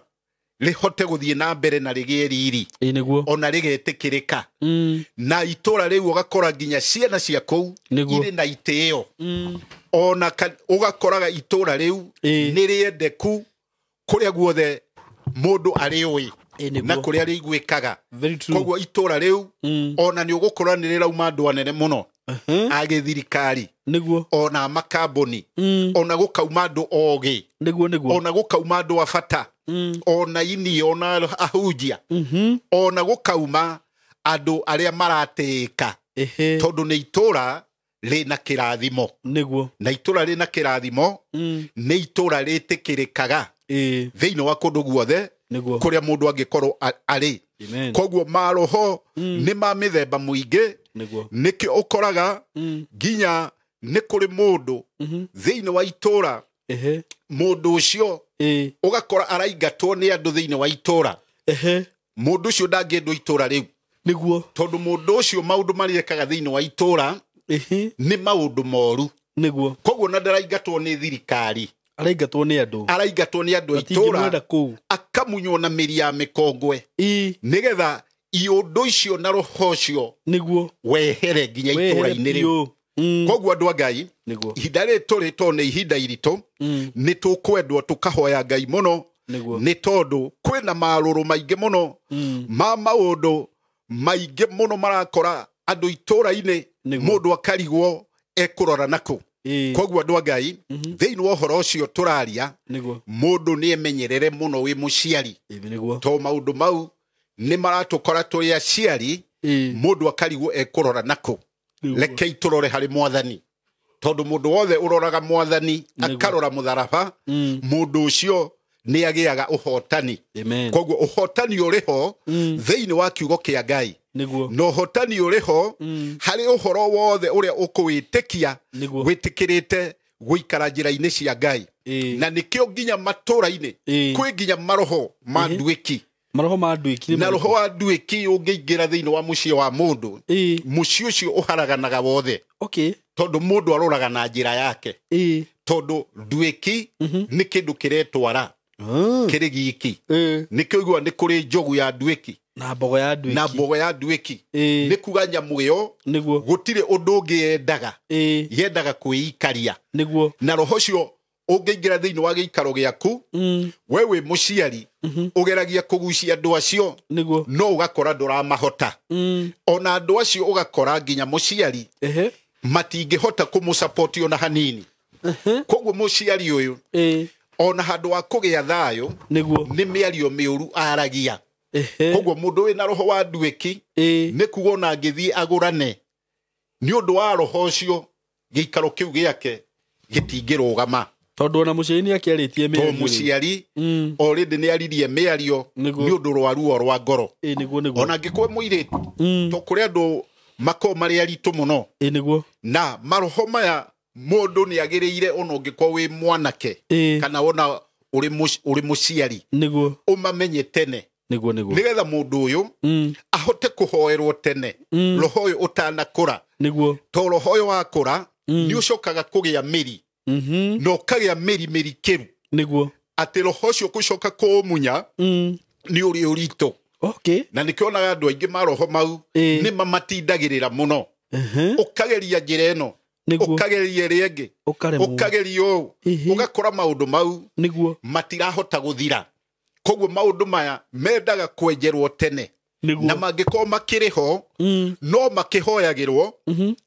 rĩhote gũthiĩ na mbere na rĩgĩe riri Ĩĩ nĩguo. ona rĩgetĩkĩrĩka na itũra rĩu ũgakora nginya ciana cia kũu Nĩguo. irĩ na itĩo ona ũgakoraga itũra rĩu Ĩĩ. nĩ rĩendeku kũrĩa guothe mũndũ arĩũĩ Ĩĩ nĩguo. na kũrĩa rĩiguĩkaga Very true. koguo itũra rĩu ona nĩ ũgũkora nĩ rĩrauma andũ anene mũno a gĩthirikari Nĩguo. ona a makambuni ona gũkauma andũ ogĩ Nĩguo nĩguo. ona gũkauma andũ a bata ona ini ona ahunjia ona gũkauma andũ arĩa maratĩĩka Ehe. tondũ nĩ itũra rĩna kĩrathimo Nĩguo. na itũra rĩna kĩrathimo nĩ itũra rĩtĩkĩrĩkaga Ĩĩ. thĩinĩ wa kũndũ guothe Nĩguo. kũrĩa mũndũ angĩkorwo arĩ Amen. koguo maroho nĩ ma mĩthemba mũingĩ Nĩguo. nĩkĩo ũkoraga nginya nĩ kũrĩ mũndũ thĩinĩ wa itũra Ehe. mũndũ ũcio Ĩĩ. ũgakora araingatwo nĩ andũ thĩinĩ wa itũra Ehe. mũndũ ũcio ndangĩendwo itũra rĩu Nĩguo. tondũ mũndũ ũcio maũndũ marĩa ekaga thĩinĩ wa itũra Ehe. nĩ maũndũ moru Nĩguo. koguo na ndaraingatwo nĩ thirikari Araingatwo nĩ andũ. araingatwo nĩ andũ a Matingĩmwenda itũra kũu. akamunywo na mĩri ya mĩkongwe Ĩĩ. nĩgetha iũndũ icio na roho ũcio Nĩguo. wehere nginya Wehere itũra-inĩ rĩu biũ. Koguo andũ a Ngai Nĩguo. ihinda rĩrĩ tũrĩ tondũ nĩ ihinda iritũ nĩ tũkwendwo tũkahoya Ngai mũno Nĩguo. nĩ tondũ kwĩna marũrũ maingĩ mũno ma maũndũ maingĩ mũno marakora andũ itũra-inĩ Nĩguo. mũndũ akarigwo ekũrora nakũ Ĩĩ. koguo andũ a Ngai thĩinĩ wa ũhoro ũcio tũraria Nĩguo. mũndũ nĩ emenyerere mũno wĩ mũciari Ĩĩ nĩguo. to maũndũ mau nĩ maratũkora tũrĩ aciari Ĩĩ. mũndũ akarigwo ekũrora nakũ Nĩguo. rekei tũrore harĩ mwathani tondũ mũndũ wothe ũroraga mwathani Nĩguo. akarora mũtharaba mũndũ ũcio nĩ agĩaga ũhotani Amen. koguo ũhotani ũrĩ ho thĩinĩ wa kiugo kĩa Ngai Nĩguo. na ũhotani ũrĩ ho harĩ ũhoro wothe ũrĩa ũkũwĩtĩkia Nĩguo. wĩtĩkĩrĩte gũikara njĩra-inĩ cia Ngai Ĩĩ. na nĩkĩo nginya matũra-inĩ Ĩĩ. kwĩ nginya maroho ma nduĩki Maroho ma nduĩki nĩ na marĩkũ? roho wa nduĩki ũngĩingĩra thĩinĩ wa mũciĩ wa mũndũ Ĩĩ. mũciĩ ũcio ũharaganaga wothe Okay. tondũ mũndũ aroraga na njĩra yake Ĩĩ. tondũ nduĩki nĩ kĩndũ kĩretwara kĩrĩ giki Ĩĩ. nĩkĩo igua nĩ kũrĩ njogu ya nduĩki Na mbogo ya nduĩki. na mbogo ya nduĩki Ĩĩ. nĩ kuga nyamũ ĩyo Nĩguo. gũtirĩ ũndũ ũngĩ yendaga Ĩĩ. yendaga kwĩikaria Nĩguo. na roho ũcio ũngĩingĩra thĩinĩ wa gĩikaro gĩaku we wĩ mũciari ũgeragia kũgucia andũ acio Nĩguo. no ũgakora ndũramahota ona andũ acio ũgakora nginya mũciari Ehe. matingĩhota kũmũsapoti ona hanini koguo mũciari ũyũ Ĩĩ. ona handũ wa kũgĩa thayũ Nĩguo. nĩ mĩario mĩũru aragia Ehe. koguo mũndũ wĩna roho wa nduĩki Ĩĩ. nĩ kuga ona angĩthiĩ agũrane nĩ ũndũ wa roho ũcio gĩikaro kĩu gĩake gĩtingĩrũgama Tondũ ona mũciari nĩ akĩarĩtie to mĩario rĩ. mũciari already nĩ aririe mĩario Nĩguo. nĩ ũndũ rwa ruo rwa ngoro Ĩĩ nĩguo nĩguo. ona angĩkorwo mũirĩtu to kũrĩ andũ makoragwo marĩ aritũ mũno Ĩĩ nĩguo. na maroho maya mũndũ nĩ agĩrĩire ona ũngĩkorwo wĩ mwanake Ĩĩ. kana ona ũrĩ mũciari Nĩguo. ũmamenye tene Nĩguo nĩguo. nĩgetha mũndũ ũyũ ahote kũhoerwo tene roho ũyũ ũtanakũra Nĩguo. to roho ũyũ wakũra nĩ ũcokaga kũgĩa mĩri na ũkagĩa mĩri mĩrikĩru Nĩguo. atĩ roho ũcio gũcoka kũũmunya nĩ ũrĩ ũritũ Okay. na nĩkĩo onaga andũ aingĩ maroho mau Ĩĩ. nĩ mamatindagĩrĩra mũno Ehe. ũkageria njĩra ĩno Nĩguo. ũkageria ĩrĩa ĩngĩ Ũkaremwo. ũkageria ũũ Ĩhĩ. ũgakora maũndũ mau Nĩguo. matirahota gũthira koguo maũndũ maya mendaga kwenjerwo tene na Nĩguo. mangĩkorwo makĩrĩ ho no makĩhoyagĩrwo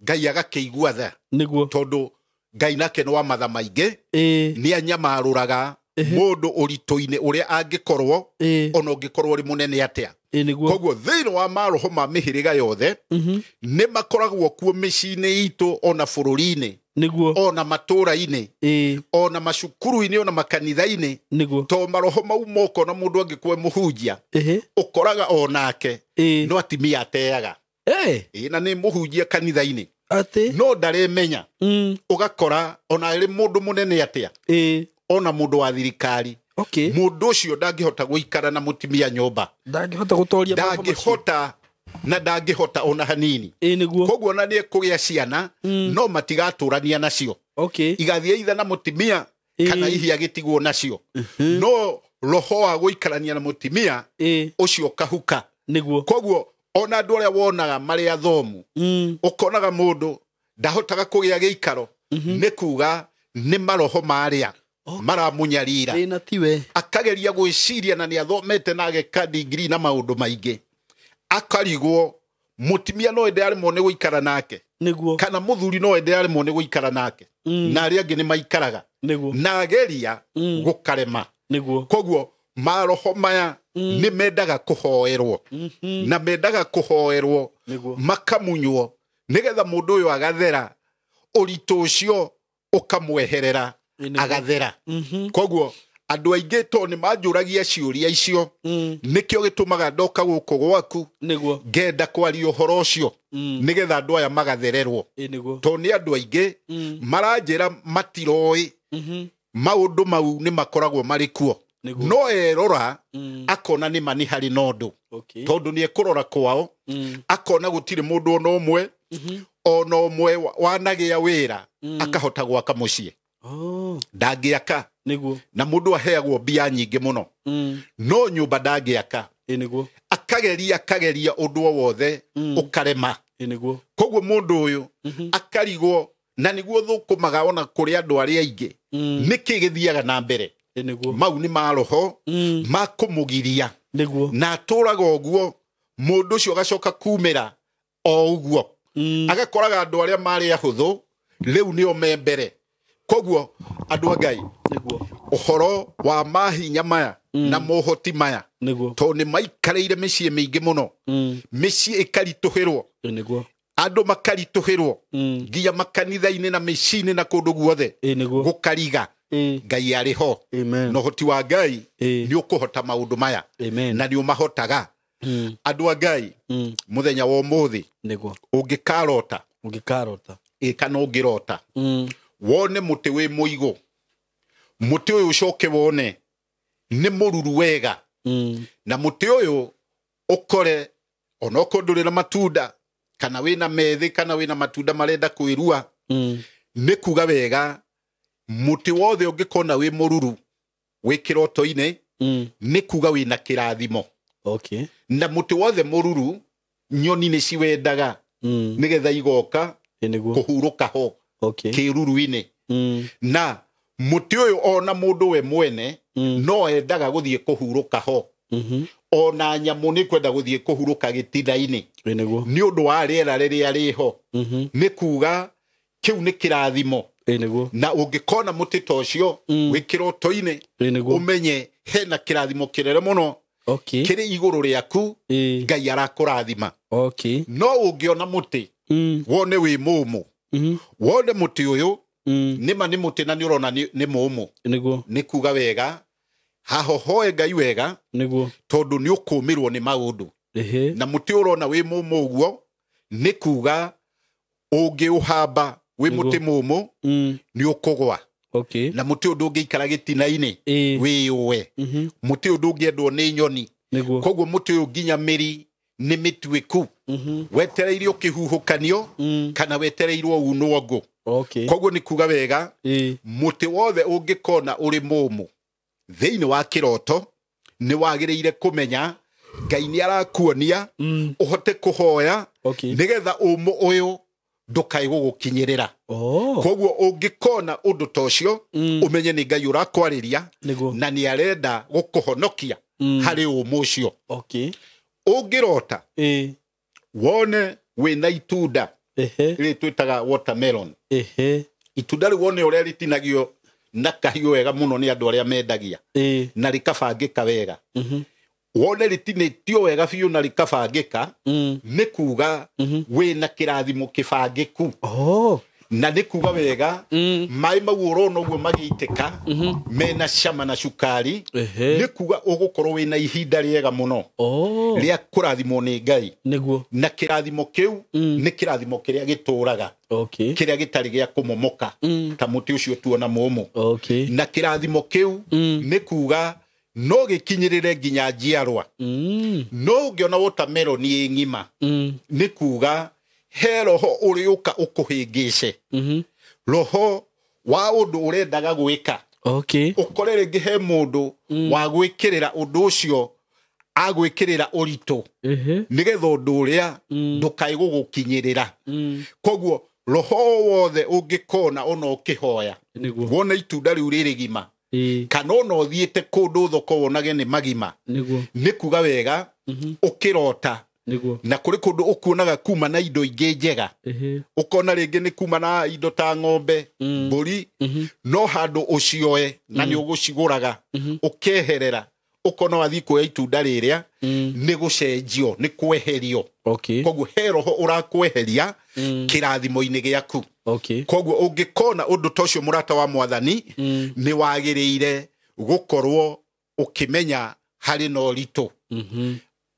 Ngai agakĩigua tha Nĩguo. tondũ Ngai nake nĩ wa matha maingĩ Ĩĩ. nĩ anyamarũraga mũndũ ũritũ-inĩ ũrĩa angĩkorwo Ĩĩ. ona ũngĩkorwo ũrĩ mũnene atĩa Ĩĩ nĩguo. koguo thĩinĩ wa maroho ma mĩhĩrĩga yothe nĩ makoragwo kuo mĩciĩ-inĩ itũ ona bũrũri-inĩ Nĩguo. ona matũũra-inĩ Ĩĩ. ona macukuru-inĩ ona makanitha-inĩ Nĩguo. to maroho mau moka ona mũndũ angĩkorwo e mũhunjia Ehe. ũkoraga onake Ĩĩ. no atimia ateaga Ĩĩ. ĩĩ na nĩ mũhunjia kanitha-inĩ Atĩ. no ndaremenya ũgakora ona arĩ mũndũ mũnene atĩa Ĩĩ. ona mũndũ wa thirikari Okay. mũndũ ũcio ndangĩhota gũikara na mũtimia nyũmba Ndangĩhota gũtoria maroho macio. ndangĩhota na ndangĩhota ona hanini Ĩĩ nĩguo. koguo ona nĩ ekũgĩa ciana no matigatũrania nacio Okay. igathiĩ itha na mũtimia Ĩĩ. kana ihi agĩtigwo nacio no Roho wa gũikarania na mũtimia ũcio kahuka. Nĩguo. Koguo ona andũ arĩa wonaga marĩ athomu, ũkonaga mũndũ ndahotaga kũgĩa gĩikaro, nĩ kuga nĩ maroho marĩa maramunyarira. Thĩna tiwe. Akageria gwĩciria na nĩ athomete na ageka degree na maũndũ maingĩ, akarigwo mũtimia no ende aremwo nĩ gũikara nake. Nĩguo. Kana mũthuri no ende aremwo nĩ gũikara nake, na arĩa angĩ nĩ maikaraga. Nĩguo. Na ageria gũkarema. Nĩguo. Koguo maroho maya nĩ mendaga kũhoerwo, na mendaga kũhoerwo makamunywo nĩgetha mũndũ ũyũ agathera, ũritũ ũcio ũkamweherera, agathera. Koguo andũ aingĩ to nĩ manjũragia ciũria icio, nĩkĩo gĩtũmaga ndoka gũkũ gwaku. Nĩguo. Ngenda kwaria ũhoro ũcio nĩgetha andũ aya magathererwo. Nĩguo. To nĩ andũ aingĩ maranjĩra matiroĩ maũndũ mau nĩ makoragwo marĩ kuo, no erora akona nĩ ma nĩ harĩ na ũndũ, tondũ nĩ ekũrora kwao akona gũtirĩ mũndũ ona ũmwe ona ũmwe wanagĩa wĩra akahota gwaka mũciĩ. Ndangĩaka. Nĩguo. Na mũndũ aheagwo mbia nyingĩ mũno, no nyũmba ndangĩaka. Nĩguo. Akageria akageria ũndũ o wothe, ũkarema. Nĩguo. Koguo mũndũ ũyũ akarigwo, na nĩguo thũkũmaga ona kũrĩ andũ arĩa aingĩ, nĩkĩ gĩthiaga na mbere. Nĩguo. Mau nĩ maroho ma kũmũgiria. Nĩguo. Na atũraga ũguo, mũndũ ũcio agacoka kumĩra o ũguo, agakoraga andũ arĩa marĩ ahũthũ rĩu nĩo me mbere. Koguo andũ a Ngai, Nĩguo. ũhoro wa mahinya maya na mohoti maya, Nĩguo. tondũ nĩ maikarĩire mĩciĩ mĩingĩ mũno, mĩciĩ ĩkaritũhĩrwo, Nĩguo. andũ makaritũhĩrwo nginya makanitha-inĩ na mĩciĩ-inĩ na kũndũ guothe. Nĩguo. Gũkariga. Ngai arĩ ho. Amen. Na ũhoti wa Ngai nĩ ũkũhota maũndũ maya. Amen. Na nĩ ũmahotaga. Andũ a Ngai, mũthenya wa ũmũthĩ, Nĩguo. ũngĩkarota, Ũngĩkarota, ĩ kana ũngĩrota, wone mũtĩ wĩ mũigũ, mũtĩ ũyũ ũcoke wone nĩ mũruru wega, na mũtĩ ũyũ ũkore onokorwo ndũrĩ na matunda, kana wĩna methĩ, kana wĩna matunda marenda kwĩrua, nĩ kuga wega mũtĩ wothe ũngĩkona wĩ mũruru wĩ kĩroto-inĩ, nĩ kuga wĩna kĩrathimo. Okay. Na mũtĩ wothe mũruru nyoni nĩ ciwendaga, nĩgetha igoka Nĩguo. kũhurũka ho Okay. kĩruru-inĩ. Na mũtĩ ũyũ ona mũndũ we mwene no endaga gũthiĩ kũhurũka ho, ona nyamũ nĩ kwenda gũthiĩ kũhurũka gĩtina-inĩ, Nĩguo. nĩ ũndũ wa rĩera rĩrĩa rĩho. Nĩ kuga kĩu nĩ kĩrathimo. Nĩguo. Na ũngĩkona mũtĩ ta ũcio wĩ kĩroto-inĩ, Nĩguo. ũmenye hena kĩrathimo kĩnene mũno Okay. kĩrĩ igũrũ rĩaku, Ngai arakũrathima. Okay. No ũngĩona mũtĩ wone wĩ mũmũ, wone mũtĩ ũyũ nĩma nĩ mũtĩ na nĩ ũrona nĩ mũmũ, Nĩguo. nĩ kuga wega hahohoe Ngai wega, Nĩguo. tondũ nĩ ũkũmĩrwo nĩ maũndũ. Ehe. Na mũtĩ ũrona wĩ mũmũ ũguo nĩ kuga ũngĩũhamba wĩ mũtĩ mũmũ nĩ ũkũgwa. Okay. Na mũtĩ ũyũ ndũngĩikara gĩtina-inĩ wĩyũe. Mũtĩ ũyũ ndũngĩendwo nĩ nyoni. Nĩguo. Koguo mũtĩ ũyũ nginya mĩri nĩ mĩtuĩku, wetereire ũkĩhuhũkanio, kana wetereirwo unwo ngũ. Okay. Koguo nĩ kuga wega mũtĩ wothe ũngĩkona ũrĩ mũmũ thĩinĩ wa kĩroto, nĩ wagĩrĩire kũmenya Ngai nĩ arakuonia ũhote kũhoya, Okay. nĩgetha ũmũ ũyũ ndũkae gũgũkinyĩrĩra. Oh. Koguo ũngĩkona ũndũ ta ũcio, ũmenye nĩ Ngai ũrakwarĩria, Nĩguo. na nĩ arenda gũkũhonokia harĩ ũmũ ũcio. Okay. Ũngĩrota wone wĩna itunda Ehe. rĩrĩ twĩtaga watermelon, Ehe. itunda rĩu wone ũrĩa rĩtinagio na kahiũ wega mũno nĩ andũ arĩa mendagia, na rĩkabangĩka wega, wone rĩtinĩtio wega biũ na rĩkabangĩka, nĩ kuga wĩna kĩrathimo kĩbangĩku. Oh. Na nĩ kuga wega maĩ mau ũrona ũguo magĩitĩka mena cama na cukari, Ehe. nĩ kuga ũgũkorwo wĩna ihinda rĩega mũno Oh. rĩa kũrathimwo nĩ Ngai. Nĩguo. Na kĩrathimo kĩu nĩ kĩrathimo kĩrĩa gĩtũraga, Okay. kĩrĩa gĩtarĩ gĩa kũmomoka ta mũtĩ ũcio tuona mũmũ. Okay. Na kĩrathimo kĩu nĩ kuga no gĩkinyĩrĩre nginya njiarwa. No ũngĩona watermelon ĩ ng'ima, nĩ kuga he roho ũrĩũka ũkũhĩngĩce, roho wa ũndũ ũrendaga gwĩka. Okay. Ũkore rĩngĩ he mũndũ wa gwĩkĩrĩra ũndũ ũcio, agwĩkĩrĩra ũritũ nĩgetha ũndũ ũrĩa ndũkae gũgũkinyĩrĩra. Koguo roho wothe ũngĩkona ona ũkĩhoya, wone itunda rĩu rĩrĩ gima, kana ona ũthiĩte kũndũ thoko wonage nĩ magima, nĩ kuga wega ũkĩrota na kũrĩ kũndũ ũkuonaga kuma na indo ingĩ njega, ũkona rĩngĩ nĩ kuma na indo ta ng'ombe, mbũri, no handũ ũcioe na nĩ ũgũcigũraga, ũkeherera, ũkona wathiĩ kuoya itunda rĩrĩa nĩ gũcenjio, nĩ kweherio. Koguo he roho ũrakweheria kĩrathimo-inĩ gĩaku. Koguo ũngĩkona ũndũ ta ũcio, mũrata wa mwathani, nĩ wagĩrĩire gũkorwo ũkĩmenya harĩ na ũritũ.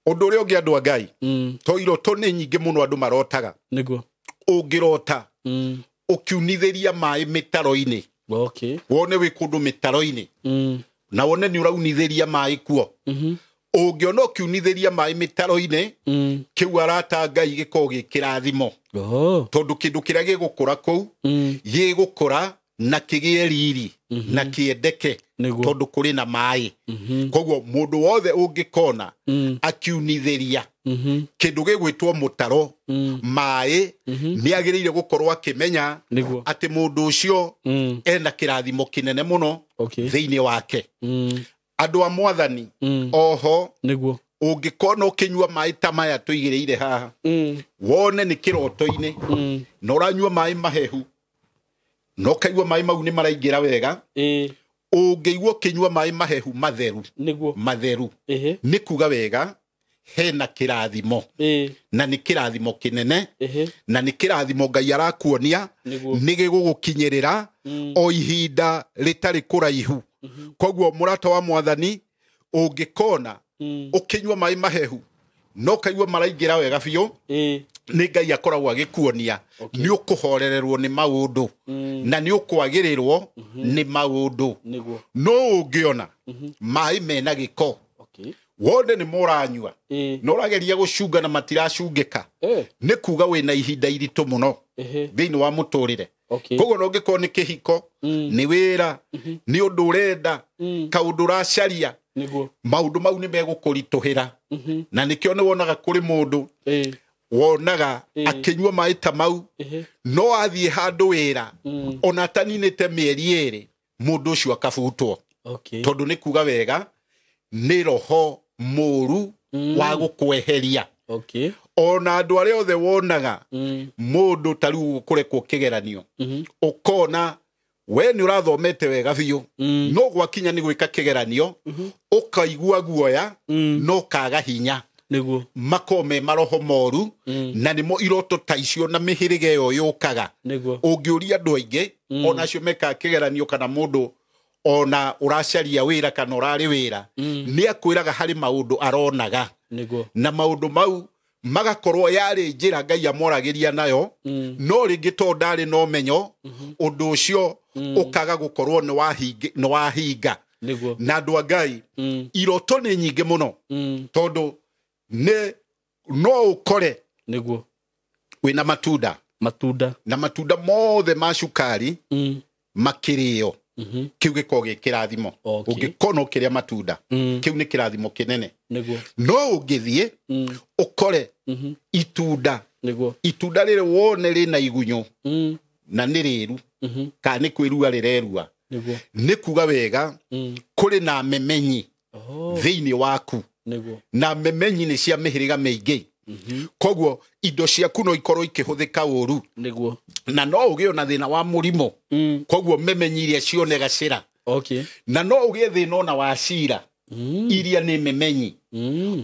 Ũndũ ũrĩa ũngĩ, andũ a Ngai, to iroto nĩ nyingĩ mũno andũ marotaga. Ũngĩrota ũkiunithĩria maĩ mĩtaro-inĩ, wone wĩ kũndũ mĩtaro-inĩ na wone nĩ ũraunithĩria maĩ kuo, ũngĩona ũkiunithĩria maĩ mĩtaro-inĩ, kĩu arata Ngai gĩkoragwo gĩ kĩrathimo, tondũ kĩndũ kĩrĩa gĩgũkũra kũu gĩgũkũra na kĩgĩe riri na kĩendeke, tondũ kũrĩ na maĩ. Koguo mũndũ wothe ũngĩkona akiunithĩria kĩndũ gĩgwĩtwo mũtaro maĩ, nĩ agĩrĩire gũkorwo akĩmenya atĩ mũndũ ũcio ena kĩrathimo kĩnene mũno thĩinĩ wake. Andũ a mwathani, oho ũngĩkona ũkĩnyua maĩ ta maya tũigĩrĩire haha, wone nĩ kĩroto-inĩ na ũranyua maĩ mahehu na ũkaigua maĩ mau nĩ maraingĩra wega, ũngĩigua ũkĩnyua maĩ mahehu matheru matheru, nĩ kuga wega hena kĩrathimo, na nĩ kĩrathimo kĩnene, na nĩ kĩrathimo Ngai arakuonia nĩ gĩgũgũkinyĩrĩra o ihinda rĩtarĩ kũraihu. Koguo mũrata wa mwathani, ũngĩkona ũkĩnyua maĩ mahehu na ũkaigua maraingĩra wega biũ, nĩ Ngai akoragwo agĩkuonia nĩ ũkũhorererwo nĩ maũndũ na nĩ ũkwagĩrĩrwo nĩ maũndũ. No ũngĩona maĩ mena gĩko, wone nĩ mũranyua na ũrageria gũcunga na matiracungĩka, nĩ kuga wĩna ihinda iritũ mũno thĩinĩ wa mũtũrĩre. Koguo no ũngĩkorwo nĩ kĩhiko, nĩ wĩra, nĩ ũndũ ũrenda, kaũndũ ũracaria, maũndũ mau nĩ megũkũritũhĩra. Na nĩkĩo nĩ wonaga kũrĩ mũndũ wonaga akĩnyua maĩ ta mau, no athiĩ handũ wĩra ona ataninĩte mĩeri 2 mũndũ ũcio akabutwo. Tondũ nĩ kuga wega nĩ roho mũru wa gũkweheria. Ona andũ arĩa othe wonaga mũndũ ta rĩu kũrekwo kĩgeranio, ũkona we nĩ ũrathomete wega biũ, no gwakinya nĩ gwĩka kĩgeranio ũkaigua guoya no kaga hinya. Makorwo me maroho moru, na nĩmo iroto ta icio na mĩhĩrĩga ĩyo yũkaga. Ũngĩũria andũ aingĩ onacio mekaga kĩgeranio, kana mũndũ ona ũracaria wĩra kana ũrarĩ wĩra, nĩ akwĩraga harĩ maũndũ aronaga, na maũndũ mau magakorwo yarĩ njĩra Ngai amwaragĩria nayo, no rĩngĩ to ndarĩ na ũmenyo, ũndũ ũcio ũkaga gũkorwo nĩ wahinga. Na andũ a Ngai, iroto nĩ nyingĩ mũno, tondũ nĩ no ũkore wĩna matunda na matunda mothe ma cukari makĩrĩo, kĩu gĩkoragwo gĩ kĩrathimo. Ũngĩkona ũkĩrĩa matunda, kĩu nĩ kĩrathimo kĩnene. No ũngĩthiĩ ũkore itunda, itunda rĩrĩ wone rĩna igunyũ na nĩ rĩru kana nĩ kwĩrua rĩrerua, nĩ kuga wega kũrĩ na memenyi thĩinĩ waku, na memenyi nĩ cia mĩhĩrĩga mĩingĩ. Koguo indo ciaku no ikorwo ikĩhũthĩka ũru, na no ũgĩe na thĩna wa mũrimũ. Koguo memenyi iria cionega cĩra, na no ũgĩe thĩna ona wa cira iria nĩ memenyi,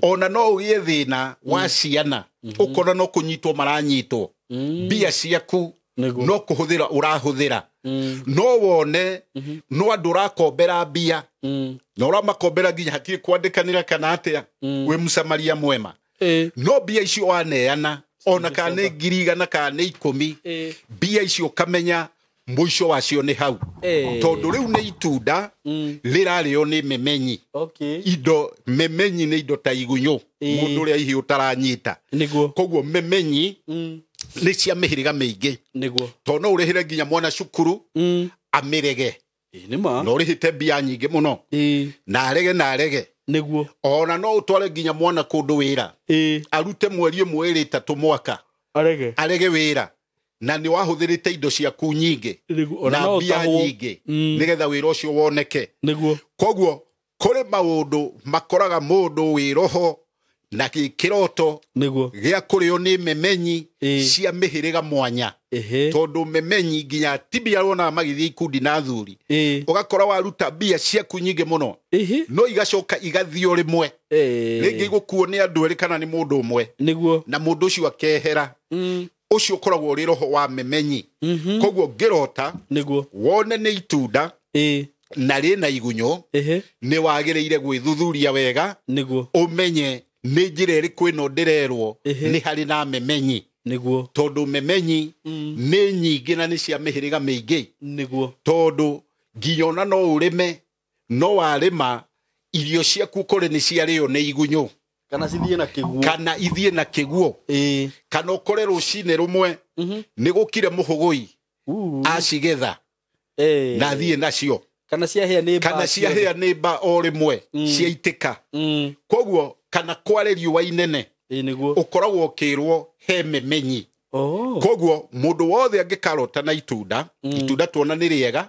ona no ũgĩe thĩna wa ciana, ũkona no kũnyitwo maranyitwo, mbia ciaku no kũhũthĩra ũrahũthĩra, no wone no andũ ũrakombera mbia na ũramakombera nginya hatirĩ kwandĩkanĩra kana atĩa, wĩ mũsamaria mwema, no mbia icio waneana ona kana nĩ 100,000 kana nĩ 10, mbia icio ũkamenya mũico wacio nĩ hau, tondũ rĩu nĩ itunda rĩrarĩo nĩ memenyi. Indo memenyi nĩ indo ta igunyũ, mũndũ ũrĩa hihi ũtaranyita. Koguo memenyi nĩ cia mĩhĩrĩga mĩingĩ, tondũ no ũrĩhĩre nginya mwana cukuru amĩrege. Ĩ nĩ ma. Na ũrĩhĩte mbia nyingĩ mũno. Ĩ. Na arege na arege. Nĩguo. Ona no ũtware nginya mwana kũndũ wĩra. Ĩ. Arute mweri ũmwe, ĩrĩ, ĩtatũ, mwaka. Arege. Arege wĩra na nĩ wahũthĩrĩte indo ciaku nyingĩ Nĩguo. Ona na no mbia ũtahwo. nyingĩ nĩgetha wĩra ũcio woneke. Nĩguo. Koguo kũrĩ maũndũ makoraga mũndũ wĩ roho na kĩroto Nĩguo. gĩa kũrĩo nĩ memenyi Ĩ. cia mĩhĩrĩga mwanya. Ehe. Tondũ memenyi nginya atumia wonaga magĩthiĩ ikundi na athuri, Ĩ. ũgakora waruta mbia ciaku nyingĩ mũno, Ehe. no igacoka igathiĩ o rĩmwe. Ĩ. Rĩngĩ igũkuo nĩ andũ erĩ kana nĩ mũndũ ũmwe, Nĩguo. na mũndũ ũcio akehera. Ũcio ũkoragwo ũrĩ roho wa memenyi. Koguo ngĩrota Nĩguo. wone nĩ itunda Ĩ. na rĩna igunyũ, Ehe. nĩ wagĩrĩire gwĩthuthuria wega, Nĩguo. ũmenye nĩ njĩra ĩrĩkũ ĩno ndĩrerwo Ehe. nĩ harĩ na memenyi. Nĩguo. Tondũ memenyi nĩ nyingĩ na nĩ cia mĩhĩrĩga mĩingĩ. Nĩguo. Tondũ nginya ona no ũrĩme, no warĩma irio ciaku ũkore nĩ ciarĩo nĩ igunyũ, Kana cithiĩ na kĩguũ. kana ithiĩ na kĩguũ, Ĩ. kana ũkore rũcinĩ rũmwe nĩ gũkire mũhũgũi acigetha Ĩ. na athiĩ nacio, Kana ciahĩa nĩ kana ciahĩa nĩ mba o rĩmwe ciaitĩka. Koguo kana kware riũa inene, Ĩ nĩguo. ũkoragwo ũkĩrwo he memenyi. Oh. Koguo mũndũ wothe angĩkarota na itunda, itunda tuona nĩ rĩega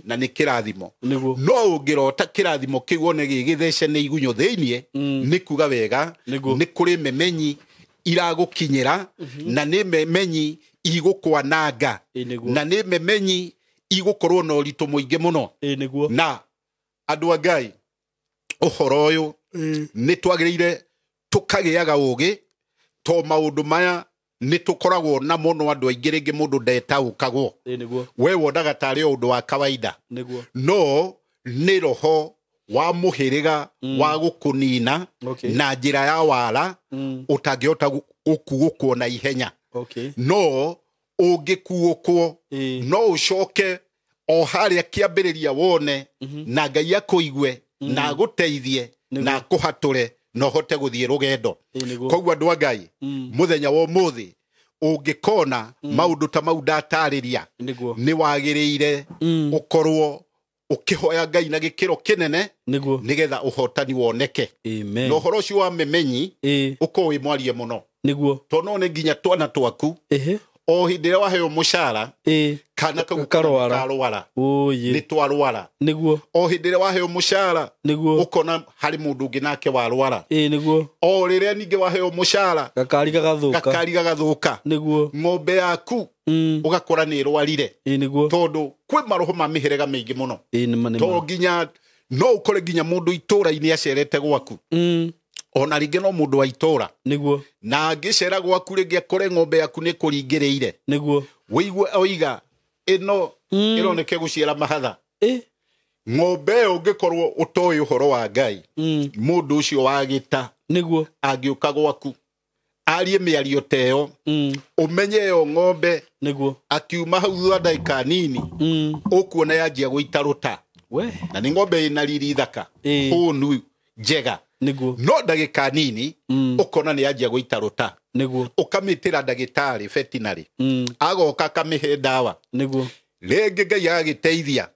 na nĩ kĩrathimo, Nĩguo. no ũngĩrota kĩrathimo kĩu wone gĩgĩthece nĩ igunyũ thĩiniĩ, nĩ kuga wega Nĩguo. nĩ kũrĩ memenyi iragũkinyĩra, na nĩ memenyi igũkwananga, Ĩ nĩguo. na nĩ memenyi igũkorwo na ũritũ mũingĩ mũno. Ĩ nĩguo. Na andũ a Ngai, ũhoro ũyũ nĩ twagĩrĩire tũkagĩaga ũgĩ, to maũndũ maya nĩ tũkoragwo na mũno andũ aingĩ rĩngĩ mũndũ ndetaũkagwo. Ĩ nĩguo. We wonaga tarĩ o ũndũ wa kawaida, Nĩguo. no nĩ roho wa mũhĩrĩga wa gũkũnina Okay. na njĩra ya wara ũtangĩhota gũkuũkwo na ihenya. Okay. No ũngĩkuũkwo, Ĩ. no ũcoke o harĩa kĩambĩrĩria wone, na Ngai akũigue na agũteithie na akũhatũre na ũhote gũthiĩ rũgendo. Ĩ nĩguo. Koguo andũ a Ngai, mũthenya wa ũmũthĩ ũngĩkona maũndũ ta mau ndatarĩria, Nĩguo. nĩ wagĩrĩire ũkorwo ũkĩhoya Ngai na gĩkĩro kĩnene Nĩguo. nĩgetha ũhotani woneke. Amen. Na ũhoro ũcio wa memenyi Ĩ. ũkorwo wĩ mwarie mũno, Nĩguo. tondũ no nĩ nginya twana twaku Ehe. o hĩndĩ ĩrĩa waheo mũcara, Ĩ. kana kau Karwara. karwara, Ũyĩ. nĩ twarwara. Nĩguo. O hĩndĩ ĩrĩa waheo mũcara, Nĩguo. ũkona harĩ mũndũ ũngĩ nake warwara. Ĩ nĩguo. O rĩrĩa ningĩ waheo mũcara, Gakari gagathũka. gakari gagathũka. Nĩguo. Ng'ombe yaku ũgakora nĩ ĩrwarire, Ĩ nĩguo. tondũ kwĩ maroho ma mĩhĩrĩga mĩingĩ mũno. Ĩ nĩma nĩma. To nginya no ũkore nginya mũndũ itũũra-inĩ acerete gwaku, ona rĩngĩ no mũndũ wa itũũra, Nĩguo. na angĩcera gwaku rĩngĩ akore ng'ombe yaku nĩ kũringĩrĩire, Nĩguo. wĩigue oiga ĩno ĩroneke gũciara mahatha. Ĩ. Ng'ombe ĩyo ũngĩkorwo ũtoĩ ũhoro wa Ngai, mũndũ ũcio wa gĩta Nĩguo. angĩũka gwaku arie mĩario ta ĩyo, ũmenye ĩyo ng'ombe Nĩguo. akiuma hau thutha ndagĩka nini, ũkuona yanjia gũita rũta, We. na nĩ ng'ombe ĩna riri thaka, Ĩ. hũnu njega, Nĩguo. no ndagĩka nini ũkona nĩ yanjia gũita rũta. Nĩguo. Ũkamĩtĩra ndagĩtarĩ veterinary, agoka akamĩhe ndawa. Nĩguo. Rĩngĩ Ngai agagĩteithia,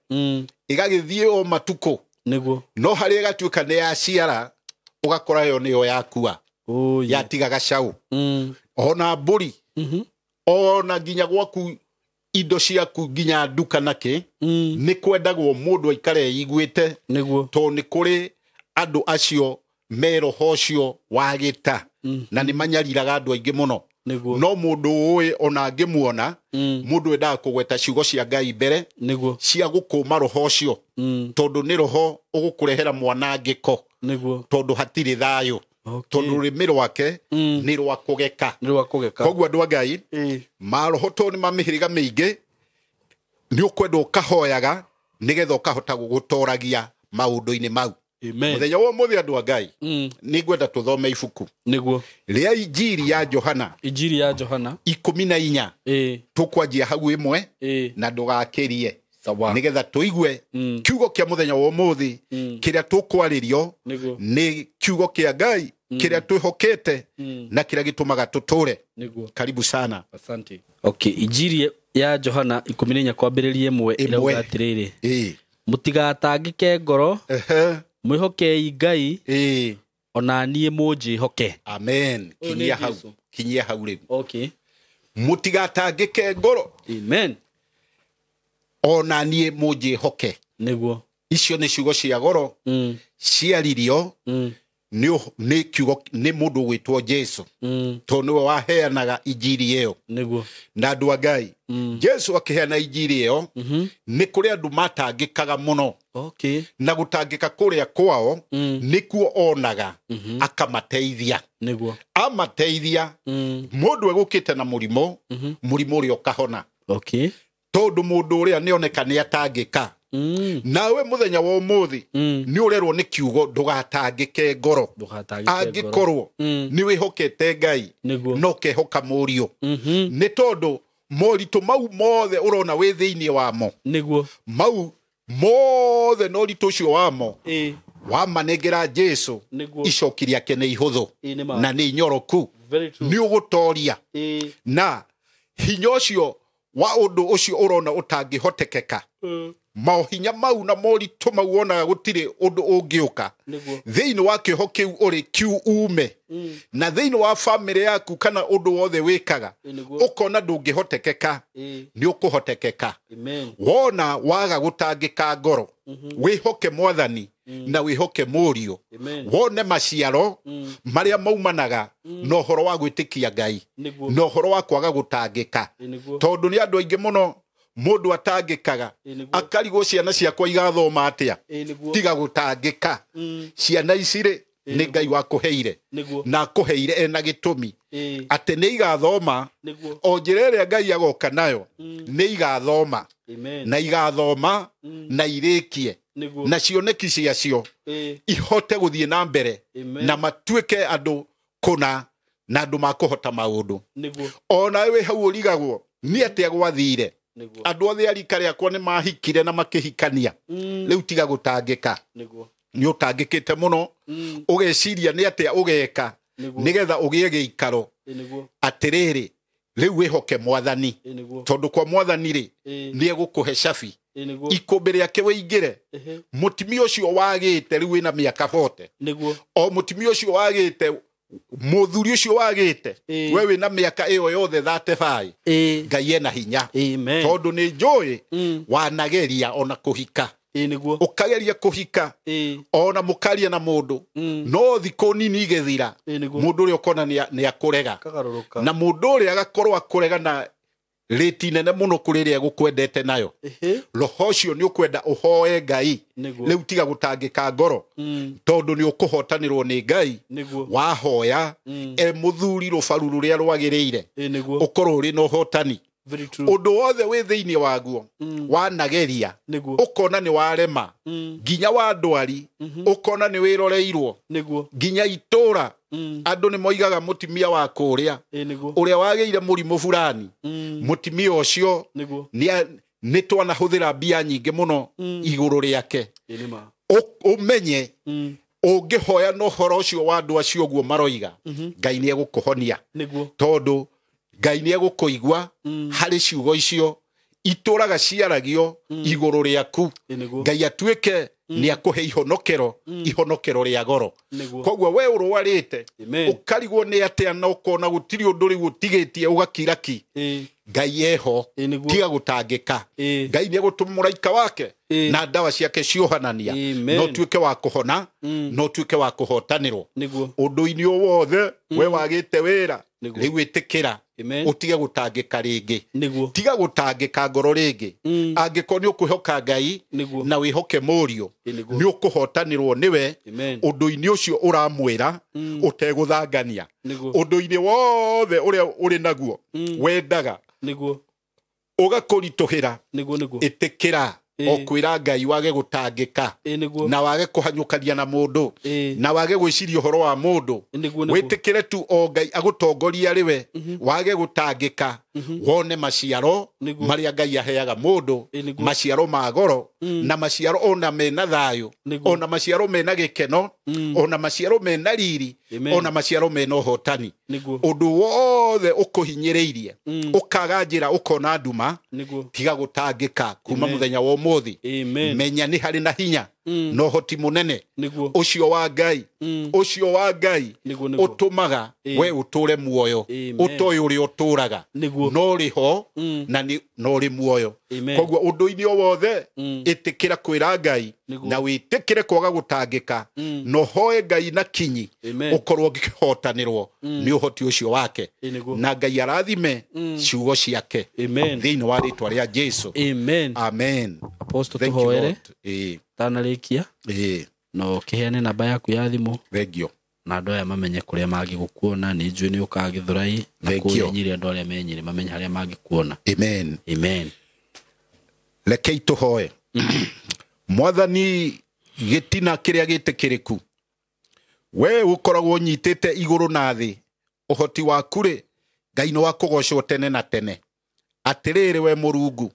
ĩgagĩthiĩ o matukũ, Nĩguo. no harĩa ĩgatuĩka nĩ yaciara, ũgakora yo nĩyo yakua, Ũyĩ. yatiga gacau. Ona mbũri, ona nginya gwaku indo ciaku nginya nduka nakĩ, nĩ kwendagwo mũndũ aikare eiguĩte, Nĩguo. tondũ nĩ kũrĩ andũ acio me roho ũcio wa gĩta, na nĩ manyariraga andũ aingĩ mũno. Nĩguo. No mũndũ ũĩ ona angĩmuona, mũndũ endaga kũgweta ciugo cia Ngai mbere Nĩguo. cia gũkũma roho ũcio, tondũ nĩ roho ũgũkũrehera mwanangĩko, Nĩguo. tondũ hatirĩ thayũ, Okay. tondũ rũrĩmĩ rwake nĩ rwa kũgeka. Nĩ rwa kũgeka. Koguo andũ a Ngai, Ĩ. maroho tondũ nĩ ma mĩhĩrĩga mĩingĩ, nĩ ũkwenda ũkahoyaga nĩgetha ũkahota gũgũtoragia maũndũ-inĩ mau. Amen. Mũthenya wa ũmũthĩ andũ a Ngai, nĩ ngwenda tũthome ibuku Nĩguo. rĩa Injiri ya Johana Injiri ya Johana. 14. Ĩ. Tũkwanjia hau 1 Ĩ. na ndũgakĩrie, Sawa. nĩgetha tũigue kiugo kĩa mũthenya wa ũmũthĩ kĩrĩa tũkwarĩrio Nĩguo. nĩ kiugo kĩa Ngai kĩrĩa twĩhokete na kĩrĩa gĩtũmaga tũtũre. Nĩguo. Karibu sana. Asante. Okay, Injiri ya Johana 14 kwambĩrĩria 1 Ĩmwe. ĩrauga atĩrĩrĩ, Ĩ. Mũtigatangĩke ngoro, Ehe. mwĩhokei Ngai, Ĩĩ. ona niĩ mũnjĩhoke. Amen. Ũyũ nĩ Kinyia hau. Jesũ. Kinyia hau rĩu. Okay. Mũtigatangĩke ngoro, Amen. ona niĩ mũnjĩhoke. Nĩguo. Icio nĩ ciugo cia goro ciaririo nĩ kiugo nĩ mũndũ ũgwĩtwo Jesu, tondũ nĩwe waheanaga injiri ĩyo. Nĩguo. Na andũ a Ngai, Jesu akĩheana injiri ĩyo, nĩ kũrĩ andũ matangĩkaga mũno. Okay. Na gũtangĩka kũrĩa kwao nĩkuo onaga akamateithia. Nĩguo. Amateithia, mũndũ egũkĩte na mũrimũ, mũrimũ ũrĩa ũkahona. Okay. Tondũ mũndũ ũrĩa nĩoneka nĩ atangĩka. Nawe mũthenya wa ũmũthĩ nĩ ũrerwo nĩ kiugo ndũgatangĩke ngoro. Ndũgatangĩke ngoro. Angĩkorwo nĩ wĩhokete Ngai, Nĩguo. no kehoka mũriũ. Nĩ tondũ moritũ mau mothe ũrona wĩ thĩinĩ wamo, Nĩguo. mau mothe na ũritũ ũcio wamo, Ĩĩ. wamanengera Jesu, Nĩguo. icoki rĩake nĩ ihũthũ Ĩĩ, nĩ ma. na nĩ inyoroku. Very true. Nĩ ũgũtoria. Ĩĩ. Na hinya ũcio wa ũndũ ũcio ũrona ũtangĩhotekeka, maũhinya mau na moritũ mau wonaga gũtirĩ ũndũ ũngĩũka Nĩguo. thĩinĩ wa kĩoho kĩu ũrĩ kiu ume, na thĩinĩ wa bamĩrĩ yaku kana ũndũ wothe wĩkaga Ĩĩ, nĩguo. ũkona ndũngĩhotekeka, Ĩĩ. nĩ ũkũhotekeka. Amen. Wona waga gũtangĩka ngoro, wĩhoke Mwathani na wĩhoke mũriũ. Amen. Wone maciaro marĩa maumanaga na ũhoro wa gwĩtĩkia Ngai Nĩguo. na ũhoro wa kwaga gũtangĩka. Ĩĩ, nĩguo. Tondũ nĩ andũ aingĩ mũno mũndũ atangĩkaga, Ĩĩ, nĩguo. akarigwo ciana ciakwa igathoma atĩa. Ĩĩ, nĩguo. Tiga gũtangĩka. Ciana ici rĩ, nĩ Ngai wakũheire, Nĩguo. na akũheire ena gĩtũmi Ĩĩ. atĩ nĩ igathoma. Nĩguo. O njĩra ĩrĩa Ngai agoka nayo, nĩ igathoma. Amen. Na igathoma na irĩkie, Nĩguo. na cioneki ciacio Ĩĩ. ihote gũthiĩ na mbere, Amen. na matuĩke andũ kũna na andũ makũhota maũndũ. Nĩguo. Onawe wĩ hau ũrigagwo nĩ atĩa gwathire. Nĩguo. Andũ othe a rika rĩakwa nĩ mahikire na makĩhikania. Rĩu tiga gũtangĩka. Nĩguo. Nĩ ũtangĩkĩte mũno, ũgeciria nĩ atĩa ũgeka Nĩguo. nĩgetha ũgĩe gĩikaro. Ĩĩ, nĩguo. Atĩrĩrĩ, rĩu wĩhoke Mwathani, Ĩĩ, nĩguo. tondũ kwa Mwathani rĩ, Ĩĩ. nĩ egũkũhe cabi, Ĩĩ, nĩguo. ikũmbĩ rĩake wĩingĩre. Ehe. Mũtumia ũcio wagĩte rĩu wĩna mĩaka 40, Nĩguo. o mũtumia ũcio wagĩte, mũthuri ũcio wagĩte, Ĩĩ. we wĩna mĩaka ĩyo yothe 35, Ĩĩ. Ngai ena hinya. Amen. Tondũ nĩ njũĩ wanageria ona kũhika, Ĩĩ, nĩguo. ũkageria kũhika, Ĩĩ. ona mũkaria na mũndũ, no thikũ nini igĩthira, Ĩĩ, nĩguo. mũndũ ũrĩa ũkona nĩ akũrega. Kagarũrũka. Na mũndũ ũrĩa agakorwo akũrega na rĩti nene mũno kũrĩ ĩrĩa egũkwendete nayo. Ehe. Roho ũcio nĩ ũkwenda ũhoe Ngai. Nĩguo. Rĩu tiga gũtangĩka ngoro, tondũ nĩ ũkũhotanĩrwo nĩ Ngai. Nĩguo. Wahoya e mũthuri rũbaru rũrĩa rwagĩrĩire, Ĩĩ, nĩguo. ũkorwo ũrĩ na ũhotani. Very true. Ũndũ wothe wĩ thĩinĩ waguo wanageria, Nĩguo. ũkona nĩ warema, nginya wa ndwari ũkona nĩ wĩroreirwo, Nĩguo. nginya itũra andũ nĩ moigaga mũtumia wa kũrĩa Ĩĩ, nĩguo. ũrĩa wagĩire mũrimũ fulani, mũtumia ũcio Nĩguo. nĩ twanahũthĩra mbia nyingĩ mũno igũrũ rĩake. Ĩĩ, nĩ ma. Ũmenye ũngĩhoya na ũhoro ũcio wa andũ acio ũguo maroiga, Ngai nĩ egũkũhonia. Nĩguo. Tondũ Ngai nĩ egũkũigua harĩ ciugo icio itũraga ciaragio igũrũ rĩaku. Ĩĩ, nĩguo. Ngai atuĩke nĩ akũhe ihonokero, ihonokero rĩa goro. Nĩguo. Koguo we ũrwarĩte, Amen. ũkarigwo nĩ atĩa na ũkona gũtirĩ ũndũ rĩu ũtigĩtie, ũgakiraki, Ĩĩ. Ngai eho. Ĩĩ, nĩguo. Tiga gũtangĩka. Ĩĩ. Ngai nĩ egũtũma mũraika wake Ĩĩ. na ndawa ciake ciohanania, Amen. na ũtuĩke wa kũhona, na ũtuĩke wa kũhotanĩrwo Nĩguo. ũndũ-inĩ o wothe. We wagĩte wĩra, Nĩguo. rĩu ĩtĩkĩra, Amen. ũtige gũtangĩka rĩngĩ. Nĩguo. Tiga gũtangĩka ngoro rĩngĩ. Angĩkorwo nĩ ũkwĩhoka Ngai Nĩguo. na wĩhoke mũriũ, Ĩĩ, nĩguo. nĩ ũkũhotanĩrwo nĩwe Amen. ũndũ-inĩ ũcio ũramwĩra ũtegũthangania. Nĩguo. Ũndũ-inĩ wothe ũrĩa ũrĩ naguo wendaga Nĩguo. ũgakũritũhĩra, Nĩguo, nĩguo. ĩtĩkĩra Ĩĩ. o kwĩra Ngai wage gũtangĩka, Ĩĩ, nĩguo. na wage kũhanyũkania na mũndũ, Ĩĩ. na wage gwĩciria ũhoro wa mũndũ. Nĩguo, nĩguo. Wĩtĩkĩre tu o Ngai agũtongoria rĩwe, wage gũtangĩka, wone maciaro Nĩguo. marĩa Ngai aheaga mũndũ, Ĩĩ, nĩguo. maciaro ma goro, na maciaro ona mena thayũ, Nĩguo. ona maciaro mena gĩkeno, ona maciaro mena riri, Amen. ona maciaro mena ũhotani. Nĩguo. Ũndũ wothe wothe ũkũhinyĩrĩirie ũkaga njĩra ũkona nduma, tiga gũtangĩka kuma mũthenya wa ũmũthĩ. Menya nĩ harĩ na hinya na ũhoti mũnene ũcio wa Ngai, ũcio wa Ngai ũtũmaga we ũtũre muoyo ũtoĩ ũrĩa ũtũraga, no ũrĩ ho na no ũrĩ muoyo. Koguo ũndũ-inĩ o wothe ĩtĩkĩra kwĩra Ngai na wĩtĩkĩre kwaga gũtangĩka, na ũhoe Ngai na kinyi ũkorwo ũngĩhotanĩrwo nĩ ũhoti ũcio wake, na Ngai arathime ciugo ciake thĩinĩ wa rĩtwa rĩa Jesu. Amen. Amen. Apostle, tuhoere tanarĩkia no kĩheane namba yaku ya thimũ. Thank you. Na andũ aya mamenye kũrĩa mangĩgũkuona. Nĩ njũĩ nĩ ũkaga Gĩthũrai na kũrĩa Nyĩrĩ, andũ arĩa me Nyĩrĩ mamenye harĩa mangĩkuona. Amen. Amen. Rekei tũhoe. Mwathani, gĩtina kĩrĩa gĩtĩkĩrĩku, we ũkoragwo ũnyitĩte igũrũ na thĩ, ũhoti waku rĩ Ngai nĩ wa kũgocwo tene na tene. Atĩrĩrĩ we Mũrungu,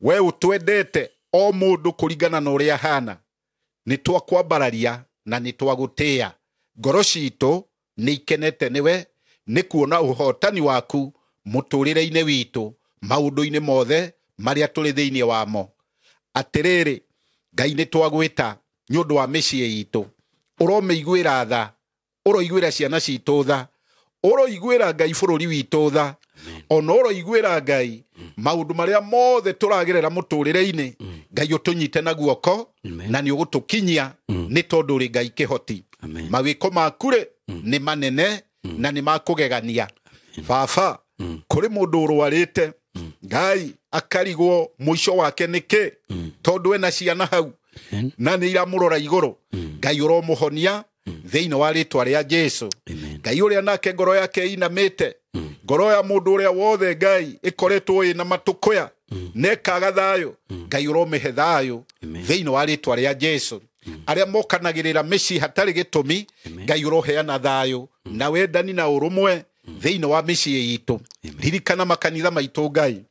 we ũtwendete o mũndũ kũringana na ũrĩa ahana, nĩ twakwambararia na nĩ twagũtĩĩa. Ngoro citũ nĩ ikenete nĩwe nĩ kuona ũhotani waku mũtũrĩre-inĩ witũ, maũndũ-inĩ mothe marĩa tũrĩ thĩinĩ wamo. Atĩrĩrĩ Ngai, nĩ twagwĩta nĩ ũndũ wa mĩciĩ itũ, ũromĩiguĩra tha, ũroiguĩra ciana citũ tha, ũroiguĩra Ngai bũrũri witũ tha, ona ũroiguĩra Ngai maũndũ marĩa mothe tũragerera mũtũrĩre-inĩ. Ngai ũtũnyite na guoko na nĩ ũgũtũkinyia nĩ tondũ ũrĩ Ngai kĩhoti. Mawĩko maku rĩ nĩ manene na nĩ makũgegania. Baba, kũrĩ mũndũ ũrwarĩte Ngai akarigwo mũico wake nĩkĩ, tondũ ena ciana hau na nĩ iramũrora igũrũ. Ngai ũromũhonia thĩinĩ wa rĩtwa rĩa Jesu. Ngai ũrĩa nake ngoro yake inamĩte, ngoro ya mũndũ ũrĩa wothe Ngai ĩkoretwo ĩna matũkũya na ĩkaga thayũ, Ngai ũromĩhe thayũ thĩinĩ wa rĩtwa rĩa Jesu. Arĩa mokanagĩrĩra mĩciĩ hatarĩ gĩtũmi, Ngai ũroheana thayũ na wendani na ũrũmwe thĩinĩ wa mĩciĩ itũ. Ririkana makanitha maitũ Ngai,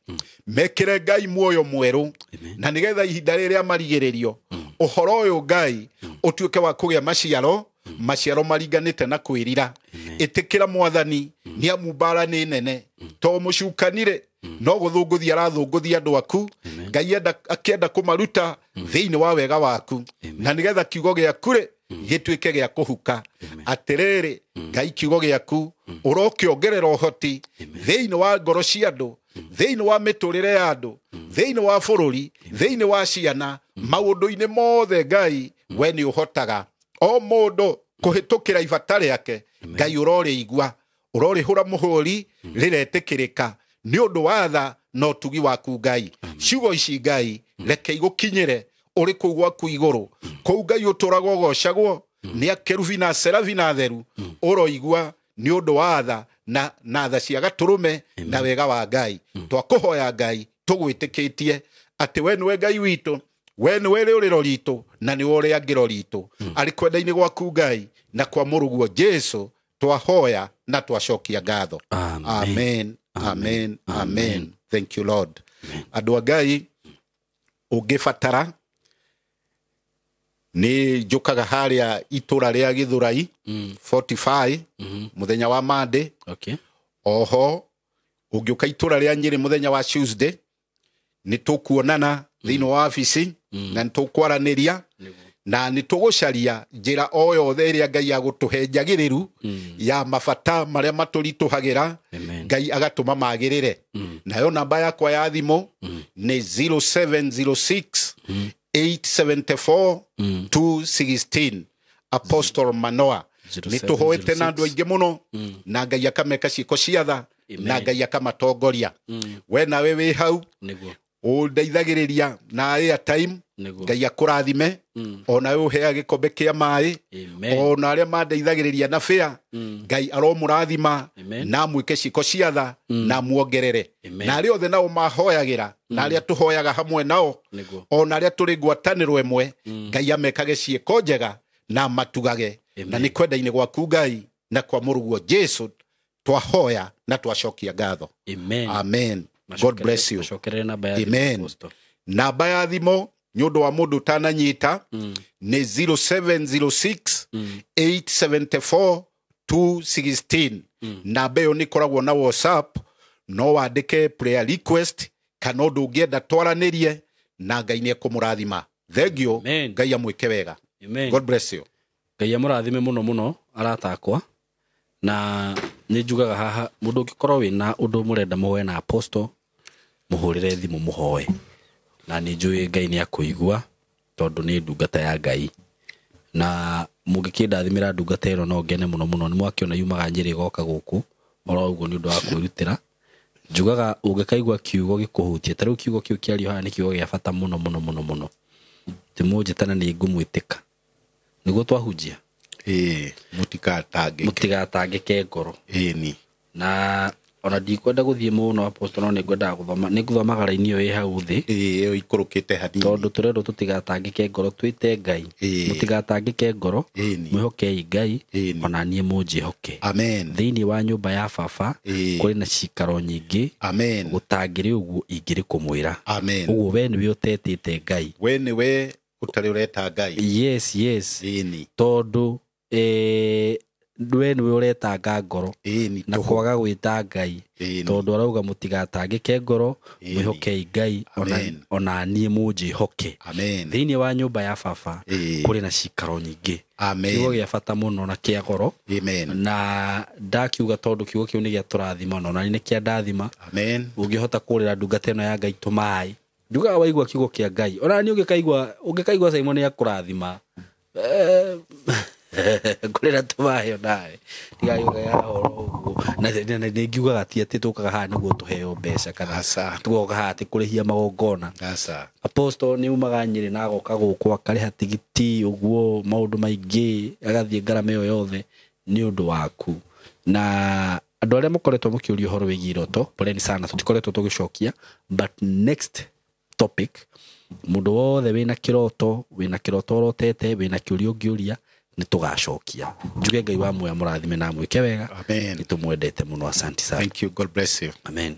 mekĩre Ngai muoyo mwerũ, na nĩgetha ihinda rĩrĩa marigĩrĩrio ũhoro ũyũ Ngai ũtuĩke wa kũgĩa maciaro, maciaro maringanĩte na kwĩrira. Ĩtĩkĩra Mwathani, nĩ amu mbara nĩ nene, to mũcukanire no gũthũngũthia arathũngũthia andũ aku. Ngai akĩenda kũmaruta thĩinĩ wa wega waku, na nĩgetha kiugo gĩaku rĩ gĩtuĩke gĩa kũhuka. Atĩrĩrĩ Ngai, kiugo gĩaku ũrokĩongerera ũhoti thĩinĩ wa ngoro cia andũ, thĩinĩ wa mĩtũrĩre ya andũ, thĩinĩ wa bũrũri, thĩinĩ wa ciana, maũndũ-inĩ mothe Ngai we nĩ ũhotaga o mũndũ kũhĩtũkĩra ibata rĩake. Ngai ũrorĩigua, ũrorĩhũra mũhũri rĩretĩkĩrĩka nĩ ũndũ wa tha na ũtugi waku Ngai. Ciugo ici Ngai reke igũkinyĩre ũrĩ kũu gwaku igũrũ, kũu Ngai ũtũraga ũgocagwo nĩ akerubi na serabi na theru, ũroigua nĩ ũndũ wa tha na tha cia gatũrũme na wega wa Ngai. Twakũhoya Ngai tũgwĩtĩkĩtie atĩ we nĩwe Ngai witũ, we nĩwe rĩũrĩro ritũ na nĩwe rĩangĩro ritũ. Arĩ kwenda-inĩ gwaku Ngai na kwa mũrũguo Jesu twahoya na twacokia ngatho. Amen. Amen. Amen. Thank you Lord. Andũ a Ngai, ũngĩbatara nĩ njũkaga harĩa itũra rĩa Gĩthũrai 45 mũthenya wa Monday. Oho ũngĩũka itũra rĩa Nyĩrĩ mũthenya wa Tuesday nĩ tũkuonana thĩinĩ wa wabici na nĩ tũkwaranĩria na nĩ tũgũcaria njĩra o yothe ĩrĩa Ngai agũtũhe njagĩrĩru ya mabata marĩa matũritũhagĩra, Ngai agatũma magĩrĩre. Nayo namba yakwa ya thimũ nĩ 0706 874 216, Apostle Manoa. Nĩ tũhoete na andũ aingĩ mũno na Ngai akameka ciĩko cia tha na Ngai akamatongoria. We nawe wĩ hau ũndeithagĩrĩria na airtime, Ngai akũrathime, ona we ũheage gĩkombe kĩa maĩ, ona arĩa mandeithagĩrĩria na bĩa, Ngai aromũrathima na amwĩke ciĩko cia tha na amuongerere. Na arĩa othe nao mahoyagĩra na arĩa tũhoyaga hamwe nao, ona arĩa tũrĩ ngwatanĩro ĩmwe, Ngai amekage ciĩko njega na matugage. Na nĩ kwenda-inĩ gwaku Ngai na kwa mũrũguo Jesu twahoya na twacokia ngatho. Amen. Amen. God bless you. Amen. Namba ya thimũ nĩ ũndũ wa mũndũ ũtananyita nĩ 0706 874 216. Namba ĩyo nĩ ĩkoragwo na WhatsApp, no wandĩke prayer request kana ũndũ ũngĩenda twaranĩrie, na Ngai nĩ ekũmũrathima. Thank you. Amen. Ngai amwĩke wega. Amen. God bless you. Ngai amũrathime mũno mũno, arata akwa. Na nĩ njugaga haha, mũndũ ũngĩkorwo wĩna ũndũ mũrenda mũhoe na apostle, mũhũrĩre thimũ mũhoe, na nĩ njũĩ Ngai nĩ akũigua, tondũ nĩ ndungata ya Ngai. Na mũngĩkĩndathimĩra ndungata ĩno no ngene mũno mũno. Nĩ mwakĩona yumaga Nyĩrĩ ĩgoka gũkũ oro ũguo nĩ ũndũ wa kwĩrutĩra. Njugaga ũngĩkaigua kiugo gĩkũhutie, ta rĩu kiugo kĩu kĩario haha nĩ kiugo gĩa bata mũno mũno mũno mũno, timũnjĩtana nĩ ngũmwĩtĩka nĩguo twahunjia. Ĩĩ, mũtigatangĩke. Mũtigatangĩke ngoro. Ĩni. Na ona ndikwenda gũthiĩ mũno, apostle, no nĩngwendaga gũthoma, nĩngũthomaga raini ĩyo ĩ hau thĩ. Ĩĩ, ĩyo ikũrũkĩte hanini. Tondũ tũrendwo tũtigatangĩke ngoro, twĩte Ngai. Mũtigatangĩke ngoro. Mwĩhokei Ngai. Ona niĩ mũnjĩhoke. Amen. Thĩinĩ wa nyũmba ya baba kũrĩ na cikaro nyingĩ. Amen. Gũtangĩrĩ ũguo ingĩrĩ kũmwĩra. Amen. Ũguo we nĩwe ũtetĩte Ngai. We nĩwe ũtarĩ ũreta Ngai. Yes. Ĩni. Tondũ we nĩwe ũretanga ngoro. Ĩni. Na tũhũ. Kwaga gwĩta Ngai. Tondũ arauga mũtigatangĩke ngoro, mwĩhokei Ngai, Amen. ona niĩ mũnjĩhoke. Amen. Thĩinĩ wa nyũmba ya baba kũrĩ na cikaro nyingĩ. Amen. Kiugo gĩa bata mũno na kĩa goro. Amen. Na ndakiuga tondũ kiugo kĩu nĩ gĩa tũrathima, ona nĩ kĩa ndathima. Amen. Ũngĩhota kũrĩra ndungata ĩno ya Ngai tũmaĩ, njugaga waigua kiugo kĩa Ngai, ona niĩ ũngĩkaigua Simon nĩ akũrathima, ngũrĩra tũmaĩ onawe ndigagĩũka ya horo ũguo. Na nĩ ngiugaga ti atĩ tũkaga haha nĩguo tũheo mbeca kana Aca. tũgoka haha atĩ kũrĩhia magongona. Aca. Apostle nĩ umaga Nyĩrĩ na agoka gũkũ akarĩha tigiti ũguo, maũndũ maingĩ, agathiĩ ngarama ĩyo yothe nĩ ũndũ waku. Na andũ arĩa mũkoretwo mũkĩũria ũhoro wĩgiĩ iroto, poleni sana, tũtikoretwo tũgĩcokia, but next topic, mũndũ wothe wĩna kĩroto, wĩna kĩroto ũrotete, wĩna kĩũria ũngĩũria, nĩ tũgacokia. Njuge Ngai wa muoya mũrathime na amwĩke wega. Amen. Nĩ tũmwendete mũno. Asante sana. Thank you. God bless you. Amen.